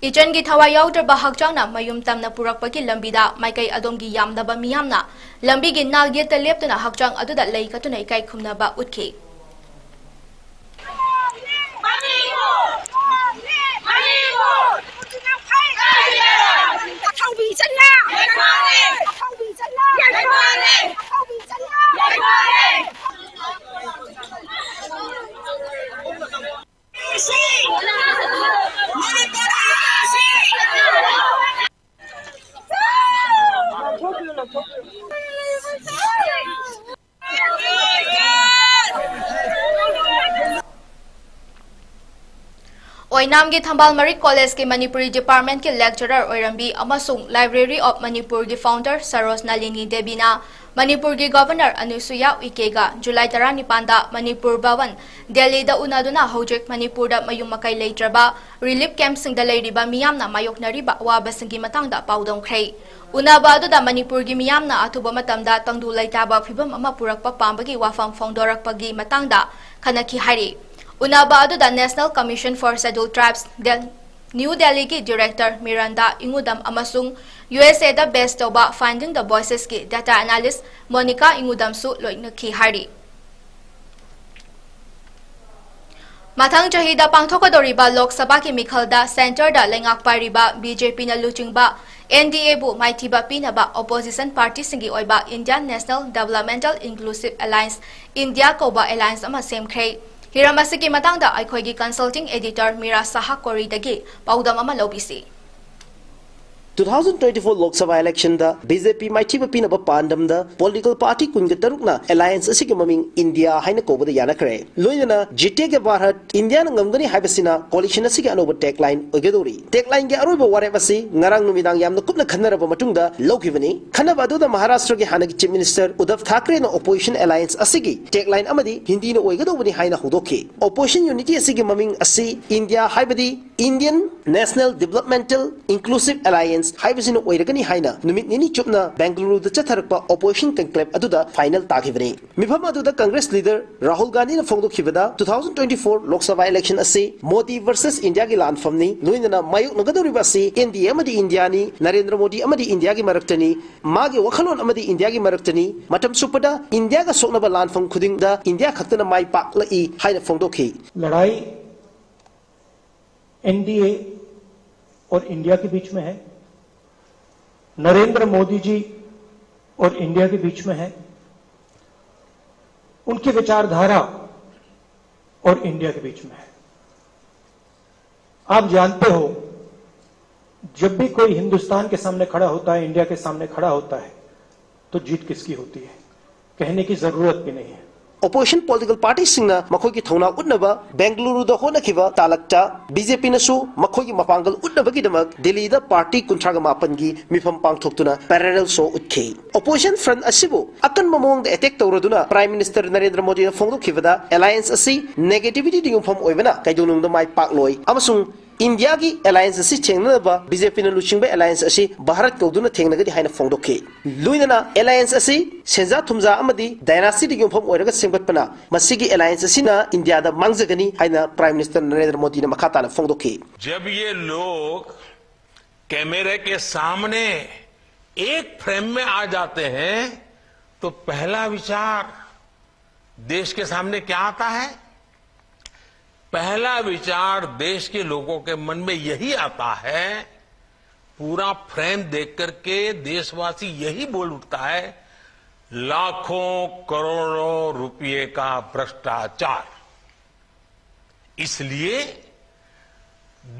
ꯏꯆꯟꯒꯤ ꯊꯋꯥꯏ ꯌꯥꯎꯗ꯭ꯔꯕ ꯍꯛꯆꯥꯡꯅ ꯃꯌꯨꯝ ꯇꯝꯅ ꯄꯨꯔꯛꯄꯒꯤ ꯂꯝꯕꯤꯗ ꯃꯥꯏꯀꯩ ꯑꯗꯣꯝꯒꯤ ꯌꯥꯝꯂꯕ ꯃꯤꯌꯥꯝꯅ ꯂꯝꯕꯤꯒꯤ ꯅꯥꯛ ꯌꯦꯠꯇ ꯂꯦꯞꯇꯨꯅ ꯍꯛꯆꯥꯡ ꯑꯗꯨꯗ ꯂꯩ ꯀꯠꯇꯨꯅ ꯏꯀꯥꯏ ꯈꯨꯝꯅꯕ ꯎꯠꯈꯤ꯫ ꯑꯣꯏꯅꯥꯝꯒꯤ ꯊꯝꯕꯥꯜ ꯃꯔꯤꯛ ꯀꯣꯂꯦꯖꯀꯤ ꯃꯅꯤꯄꯨꯔꯤ ꯗꯤꯄꯥꯔꯠꯃꯦꯟꯠꯀꯤ ꯂꯦꯛꯆꯔꯔ ꯑꯣꯏꯔꯝꯕꯤ ꯑꯃꯁꯨꯡ Library of Manipurꯒꯤ ꯐꯥꯎꯟꯗꯔ ꯁꯔꯣꯖ ꯅꯥꯂꯤꯅꯤ ꯗꯦꯕꯤꯅ ꯃꯅꯤꯄꯨꯔꯒꯤ ꯒꯚꯔꯅꯔ ꯑꯅꯨꯁꯨꯌꯥ ꯎꯏꯀꯦꯒ ꯖꯨꯂꯥꯏ ꯇꯔꯥꯅꯤꯄꯥꯟꯗ ꯃꯅꯤꯄꯨꯔ ꯚꯕꯟ, ꯗꯦꯜꯂꯤꯗ ꯎꯅꯗꯨꯅ ꯍꯧꯖꯤꯛ ꯃꯅꯤꯄꯨꯔꯗ ꯃꯌꯨꯝ ꯃꯀꯩ ꯂꯩꯇ꯭ꯔꯕ ꯔꯤꯂꯤꯐ ꯀꯦꯝꯞꯁꯤꯡꯗ ꯂꯩꯔꯤꯕ ꯃꯤꯌꯥꯝꯅ ꯃꯥꯌꯣꯛꯅꯔꯤꯕ ꯑꯋꯥꯕꯁꯤꯡꯒꯤ ꯃꯇꯥꯡꯗ ꯄꯥꯎꯗꯝꯈ꯭ꯔꯦ꯫ ꯎꯅꯕ ꯑꯗꯨꯗ ꯃꯅꯤꯄꯨꯔꯒꯤ ꯃꯤꯌꯥꯝꯅ ꯑꯊꯨꯕ ꯃꯇꯝꯗ ꯇꯪꯗꯨ ꯂꯩꯇꯥꯕ ꯐꯤꯕꯝ ꯑꯃ ꯄꯨꯔꯛꯄ ꯄꯥꯝꯕꯒꯤ ꯋꯥꯐꯝ ꯐꯣꯡꯗꯣꯔꯛꯄꯒꯤ ꯃꯇꯥꯡꯗ ꯈꯟꯅꯈꯤ ꯍꯥꯏꯔꯤ꯫ ꯎꯅꯕ ꯑꯗꯨꯗ National Commission for Scheduled Tribes ꯗꯦꯜ-, ꯅ꯭ꯌꯨ ꯗꯦꯜꯂꯤꯒꯤ ꯗꯤꯔꯦꯛꯇꯔ ꯃꯤꯔꯟꯗꯥ ꯏꯉꯨꯗꯝ ꯑꯃꯁꯨꯡ ꯌꯨ ꯑꯦꯁ ꯑꯦꯗ ꯕꯦꯁ ꯇꯧꯕ Finding the Voicesꯀꯤ ꯗꯦꯇꯥ ꯑꯦꯅꯥꯂꯤꯁ ꯃꯣꯅꯤꯀꯥ ꯏꯉꯨꯗꯝꯁꯨ ꯂꯣꯏꯅꯈꯤ ꯍꯥꯏꯔꯤ꯫ ꯃꯊꯪ ꯆꯍꯤꯗ ꯄꯥꯡꯊꯣꯛꯀꯗꯧꯔꯤꯕ ꯂꯣꯛ ꯁꯚꯥꯒꯤ ꯃꯤꯈꯜꯗ ꯁꯦꯟꯇꯔꯗ ꯂꯩꯉꯥꯛ ꯄꯥꯏꯔꯤꯕ ꯕꯤ ꯖꯦ ꯄꯤꯅ ꯂꯨꯆꯤꯡꯕ ꯑꯦꯟ ꯗꯤ ꯑꯦꯕꯨ ꯃꯥꯏꯊꯤꯕ ꯄꯤꯅꯕ ꯑꯣꯄꯣꯖꯤꯁꯟ ꯄꯥꯔꯇꯤꯁꯤꯡꯒꯤ ꯑꯣꯏꯕ Indian National Developmental Inclusive Alliance, India ꯀꯧꯕ ꯑꯦꯂꯥꯌꯟꯁ ꯑꯃ ꯁꯦꯝꯈ꯭ꯔꯦ꯫ ꯍꯤꯔꯝ ꯑꯁꯤꯒꯤ ꯃꯇꯥꯡꯗ ꯑꯩꯈꯣꯏꯒꯤ consulting editor ꯃꯤꯔꯥ ꯁꯍꯥ ꯀꯣꯔꯤꯗꯒꯤ ꯄꯥꯎꯗꯝ ꯑꯃ ꯂꯧꯕꯤꯁꯤ꯫ Two thousand twenty-four Lok Sabha ꯏꯂꯦꯛꯁꯟꯗ B J ꯄꯤ ꯃꯥꯏꯊꯤꯕ ꯄꯤꯅꯕ ꯄꯥꯟꯗꯝꯗ ꯄꯣꯂꯤꯇꯤꯀꯦꯜ ꯄꯥꯔꯇꯤ ꯀꯨꯟꯒ ꯇꯔꯨꯛꯅ ꯑꯦꯂꯥꯌꯟꯁ ꯑꯁꯤꯒꯤ ꯃꯃꯤꯡ ꯏꯟꯗꯤꯌꯥ ꯍꯥꯏꯅ ꯀꯧꯕꯗ ꯌꯥꯅꯈ꯭ꯔꯦ꯫ ꯂꯣꯏꯅꯅ ꯖꯤꯇꯦꯒꯦ ꯚꯥꯔꯠ, ꯏꯟꯗꯤꯌꯥꯅ ꯉꯝꯒꯅꯤ ꯍꯥꯏꯕꯁꯤꯅ ꯀꯣꯂꯤꯁꯟ ꯑꯁꯤꯒꯤ ꯑꯅꯧꯕ ꯇꯦꯒꯂꯥꯏꯟ ꯑꯣꯏꯒꯗꯧꯔꯤ꯫ ꯇꯦꯒꯂꯥꯏꯟꯒꯤ ꯑꯔꯣꯏꯕ ꯋꯥꯔꯦꯞ ꯑꯁꯤ ꯉꯔꯥꯡ ꯅꯨꯃꯤꯗꯥꯡ ꯌꯥꯝꯅ ꯀꯨꯞꯅ ꯈꯟꯅꯔꯕ ꯃꯇꯨꯡꯗ ꯂꯧꯈꯤꯕꯅꯤ꯫ ꯈꯟꯅꯕ ꯑꯗꯨꯗ ꯃꯍꯥꯔꯥꯁꯇ꯭ꯔꯒꯤ ꯍꯥꯟꯅꯒꯤ ꯆꯤꯐ ꯃꯤꯅꯤꯁꯇꯔ ꯎꯗꯕ ꯊꯥꯀ꯭ꯔꯦꯅ ꯑꯣꯄꯣꯖꯤꯁꯟ ꯑꯦꯂꯥꯌꯟꯁ ꯑꯁꯤꯒꯤ ꯇꯦꯒꯂꯥꯏꯟ ꯑꯃꯗꯤ ꯍꯤꯟꯗꯤꯅ ꯑꯣꯏꯒꯗꯧꯕꯅꯤ ꯍꯥꯏꯅ ꯍꯧꯗꯣꯛꯈꯤ꯫ ꯑꯣꯄꯣꯖꯤꯁꯟ ꯌꯨꯅꯤꯇꯤ ꯑꯁꯤꯒꯤ ꯃꯃꯤꯡ ꯑꯁꯤ ꯏꯟꯗꯤꯌꯥ ꯍꯥꯏꯕꯗꯤ Indian National Developmental Inclusive Alliance ꯍꯥꯏꯕꯁꯤꯅ ꯑꯣꯏꯔꯒꯅꯤ ꯍꯥꯏꯅ ꯅꯨꯃꯤꯠ ꯅꯤꯅꯤ ꯆꯨꯞꯅ ꯕꯦꯡꯒꯂꯨꯔꯨꯗ ꯆꯠꯊꯔꯛꯄ opposition conclave ꯑꯗꯨꯗ final ꯇꯥꯈꯤꯕꯅꯤ꯫ ꯃꯤꯐꯝ ꯑꯗꯨꯗ Congress leader ꯔꯥꯍꯨꯜ ꯒꯥꯟꯙꯤꯅ ꯐꯣꯡꯗꯣꯛꯈꯤꯕꯗ, two thousand twenty-four Lok Sabha election ꯑꯁꯤ ꯃꯣꯗꯤ versus ꯏꯟꯗꯤꯌꯥꯒꯤ ꯂꯥꯟꯐꯝꯅꯤ, ꯂꯣꯏꯅꯅ ꯃꯥꯌꯣꯛꯅꯒꯗꯧꯔꯤꯕ ꯑꯁꯤ N D A ꯑꯃꯗꯤ ꯏꯟꯗꯤꯌꯥꯅꯤ, ꯅꯔꯦꯟꯗ꯭ꯔ ꯃꯣꯗꯤ ꯑꯃꯗꯤ ꯏꯟꯗꯤꯌꯥꯒꯤ ꯃꯔꯛꯇꯅꯤ, ꯃꯥꯒꯤ ꯋꯥꯈꯜꯂꯣꯟ ꯑꯃꯗꯤ ꯏꯟꯗꯤꯌꯥꯒꯤ ꯃꯔꯛꯇꯅꯤ꯫ ꯃꯇꯝ ꯆꯨꯞꯄꯗ ꯏꯟꯗꯤꯌꯥꯒ ꯁꯣꯛꯅꯕ ꯂꯥꯟꯐꯝ ꯈꯨꯗꯤꯡꯗ ꯏꯟꯗꯤꯌꯥ ꯈꯛꯇꯅ ꯃꯥꯏ ꯄꯥꯛꯂꯛꯏ ꯍꯥꯏꯅ ꯐꯣꯡꯗꯣꯛꯈꯤ꯫ लड़ाई एनडीए और इंडिया के बीच में है, नरेंद्र मोदी जी और इंडिया के बीच में है, उनकी विचारधारा और इंडिया के बीच में है। आप जानते हो, जब भी कोई हिंदुस्तान के सामने खड़ा होता है, इंडिया के सामने खड़ा होता है, तो जीत किसकी होती है? कहने की जरूरत भी नहीं है। Opposition political partyꯁꯤꯡꯅ ꯃꯈꯣꯏꯒꯤ ꯊꯧꯅꯥ ꯎꯠꯅꯕ ꯕꯦꯡꯒꯂꯨꯔꯨꯗ ꯍꯣꯠꯅꯈꯤꯕ ꯇꯥꯂꯛꯇ, BJPꯅꯁꯨ ꯃꯈꯣꯏꯒꯤ ꯃꯄꯥꯡꯒꯜ ꯎꯠꯅꯕꯒꯤꯗꯃꯛ ꯗꯤꯜꯂꯤꯗ party ꯀꯨꯟꯊ꯭ꯔꯥꯒ ꯃꯥꯄꯟꯒꯤ ꯃꯤꯐꯝ ꯄꯥꯡꯊꯣꯛꯇꯨꯅ parallel show ꯎꯠꯈꯤ꯫ Opposition front ꯑꯁꯤꯕꯨ ꯑꯀꯟꯕ ꯃꯑꯣꯡꯗ attack ꯇꯧꯔꯗꯨꯅ Prime Minister ꯅꯔꯦꯟꯗ꯭ꯔ ꯃꯣꯗꯤꯅ ꯐꯣꯡꯗꯣꯛꯈꯤꯕꯗ, alliance ꯑꯁꯤ negativityꯗ ꯌꯨꯝꯐꯝ ꯑꯣꯏꯕꯅ ꯀꯩꯗꯧꯅꯨꯡꯗ ꯃꯥꯏ ꯄꯥꯛꯂꯣꯏ ꯑꯃꯁꯨꯡ ꯏꯟꯗꯤꯌꯥꯒꯤ alliance ꯑꯁꯤ ꯊꯦꯡꯅꯅꯕ BJPꯅ ꯂꯨꯆꯤꯡꯕ alliance ꯑꯁꯤ ꯚꯥꯔꯠ ꯀꯧꯗꯨꯅ ꯊꯦꯡꯅꯒꯅꯤ ꯍꯥꯏꯅ ꯐꯣꯡꯗꯣꯛꯈꯤ꯫ ꯂꯣꯏꯅꯅ alliance ꯑꯁꯤ ꯁꯦꯟꯖꯥ ꯊꯨꯝꯖꯥ ꯑꯃꯗꯤ dynasty ꯗ ꯌꯨꯝꯐꯝ ꯑꯣꯏꯔꯒ ꯁꯦꯝꯒꯠꯄꯅ ꯃꯁꯤꯒꯤ alliance ꯑꯁꯤꯅ ꯏꯟꯗꯤꯌꯥꯗ ꯃꯥꯡꯖꯒꯅꯤ ꯍꯥꯏꯅ Prime Minister ꯅꯔꯦꯟꯗ꯭ꯔ ꯃꯣꯗꯤꯅ ꯃꯈꯥ ꯇꯥꯅ ꯐꯣꯡꯗꯣꯛꯈꯤ꯫ जब ये लोग कैमरे के सामने एक फ्रेम में आ जाते हैं तो पहला विचार देश के सामने क्या आता है? पहला विचार देश के लोगों के मन में यही आता है, पूरा फ्रेम देख करके देशवासी यही बोल उठता है, लाखों करोड़ों रुपए का भ्रष्टाचार। इसलिए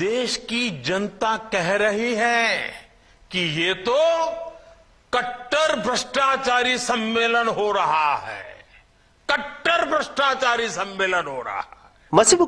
देश की जनता कह रही है कि ये तो कट्टर भ्रष्टाचारी सम्मेलन हो रहा है, कट्टर भ्रष्टाचारी सम्मेलन हो रहा है। ꯃꯁꯤꯕꯨ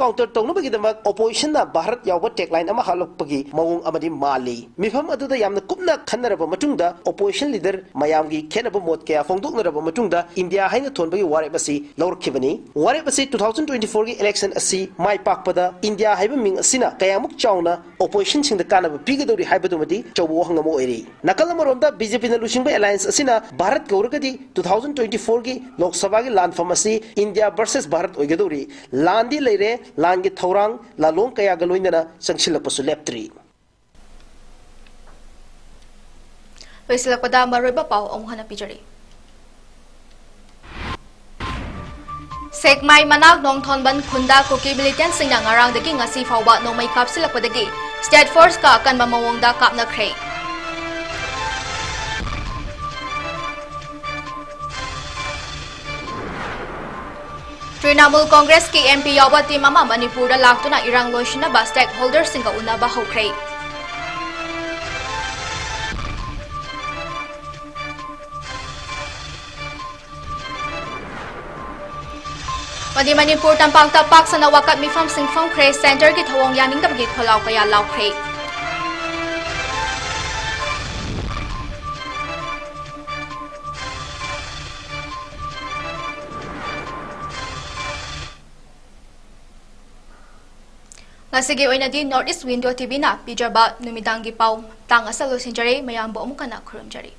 counter ꯇꯧꯅꯕꯒꯤꯗꯃꯛ oppositionꯅ ꯚꯥꯔꯠ ꯌꯥꯎꯕ tagline ꯑꯃ ꯍꯥꯞꯂꯛꯄꯒꯤ ꯃꯑꯣꯡ ꯑꯃꯗꯤ ꯃꯥꯜꯂꯤ꯫ ꯃꯤꯐꯝ ꯑꯗꯨꯗ ꯌꯥꯝꯅ ꯀꯨꯞꯅ ꯈꯟꯅꯔꯕ ꯃꯇꯨꯡꯗ opposition leader ꯃꯌꯥꯝꯒꯤ ꯈꯦꯠꯅꯕ ꯃꯣꯠ ꯀꯌꯥ ꯐꯣꯡꯗꯣꯛꯅꯔꯕ ꯃꯇꯨꯡꯗ ꯏꯟꯗꯤꯌꯥ ꯍꯥꯏꯅ ꯊꯣꯟꯕꯒꯤ ꯋꯥꯔꯦꯞ ꯑꯁꯤ ꯂꯧꯔꯛꯈꯤꯕꯅꯤ꯫ ꯋꯥꯔꯦꯞ ꯑꯁꯤ two thousand twenty-fourꯒꯤ election ꯑꯁꯤ ꯃꯥꯏ ꯄꯥꯛꯄꯗ ꯏꯟꯗꯤꯌꯥ ꯍꯥꯏꯕ ꯃꯤꯡ ꯑꯁꯤꯅ ꯀꯌꯥꯃꯨꯛ ꯆꯥꯎꯅ oppositionꯁꯤꯡꯗ ꯀꯥꯟꯅꯕ ꯄꯤꯒꯗꯧꯔꯤ ꯍꯥꯏꯕꯗꯨꯃꯗꯤ ꯑꯆꯧꯕ ꯋꯥꯍꯪ ꯑꯃ ꯑꯣꯏꯔꯤ꯫ ꯅꯥꯀꯜ ꯑꯃꯔꯣꯝꯗ BJPꯅ ꯂꯨꯆꯤꯡꯕ alliance ꯑꯁꯤꯅ ꯚꯥꯔꯠ ꯀꯧꯔꯒꯗꯤ two thousand twenty-fourꯒꯤ ꯂꯣꯛ ꯁꯚꯥꯒꯤ ꯂꯥꯟꯐꯝ ꯑꯁꯤ ꯏꯟꯗꯤꯌꯥ versus ꯚꯥꯔꯠ ꯑꯣꯏꯒꯗꯧꯔꯤ꯫ ꯂꯥꯟꯗꯤ ꯂꯩꯔꯦ, ꯂꯥꯟꯒꯤ ꯊꯧꯔꯥꯡ ꯂꯥꯂꯣꯡ ꯀꯌꯥꯒ ꯂꯣꯏꯅꯅ ꯆꯪꯁꯤꯜꯂꯛꯄꯁꯨ ꯂꯦꯞꯇ꯭ꯔꯤ꯫ ꯂꯣꯏꯁꯤꯜꯂꯛꯄꯗ ꯃꯔꯨꯑꯣꯏꯕ ꯄꯥꯎ ꯑꯃꯨꯛ ꯍꯟꯅ ꯄꯤꯖꯔꯤ꯫ ꯁꯦꯛꯃꯥꯏ ꯃꯅꯥꯛ ꯅꯣꯡꯊꯣꯟꯕꯟ ꯈꯨꯟꯗ ꯀꯨꯀꯤ militantꯁꯤꯡꯅ ꯉꯔꯥꯡꯗꯒꯤ ꯉꯁꯤ ꯐꯥꯎꯕ ꯅꯣꯡꯃꯩ ꯀꯥꯞꯁꯤꯜꯂꯛꯄꯗꯒꯤ state forceꯀ ꯑꯀꯟꯕ ꯃꯑꯣꯡꯗ ꯀꯥꯞꯅꯈ꯭ꯔꯦ꯫ ꯇ꯭ꯔꯤꯅꯥꯃꯨꯜ ꯀꯣꯡꯒ꯭ꯔꯦꯁꯀꯤ MP ꯌꯥꯎꯕ team ꯑꯃ ꯃꯅꯤꯄꯨꯔꯗ ꯂꯥꯛꯇꯨꯅ ꯏꯔꯥꯡ ꯂꯣꯏꯁꯤꯟꯅꯕ stakeholderꯁꯤꯡꯒ ꯎꯅꯕ ꯍꯧꯈ꯭ꯔꯦ꯫ ꯃꯗꯤ ꯃꯅꯤꯄꯨꯔ ꯇꯝꯄꯥꯛꯇ ꯄꯥꯛ ꯁꯟꯅ ꯋꯥꯀꯠ ꯃꯤꯐꯝꯁꯤꯡ ꯐꯝꯈ꯭ꯔꯦ꯫ Centreꯒꯤ ꯊꯧꯑꯣꯡ ꯌꯥꯅꯤꯡꯗꯕꯒꯤ ꯈꯣꯜꯂꯥꯎ ꯀꯌꯥ ꯂꯥꯎꯈ꯭ꯔꯦ꯫ ꯉꯁꯤꯒꯤ ꯑꯣꯏꯅꯗꯤ North East Window TVꯅ ꯄꯤꯖꯕ ꯅꯨꯃꯤꯗꯥꯡꯒꯤ ꯄꯥꯎ ꯇꯥꯡ ꯑꯁꯤꯗ ꯂꯣꯏꯁꯤꯟꯖꯔꯦ꯫ ꯃꯌꯥꯝꯕꯨ ꯑꯃꯨꯛ ꯍꯟꯅ ꯈꯨꯔꯨꯝꯖꯔꯤ꯫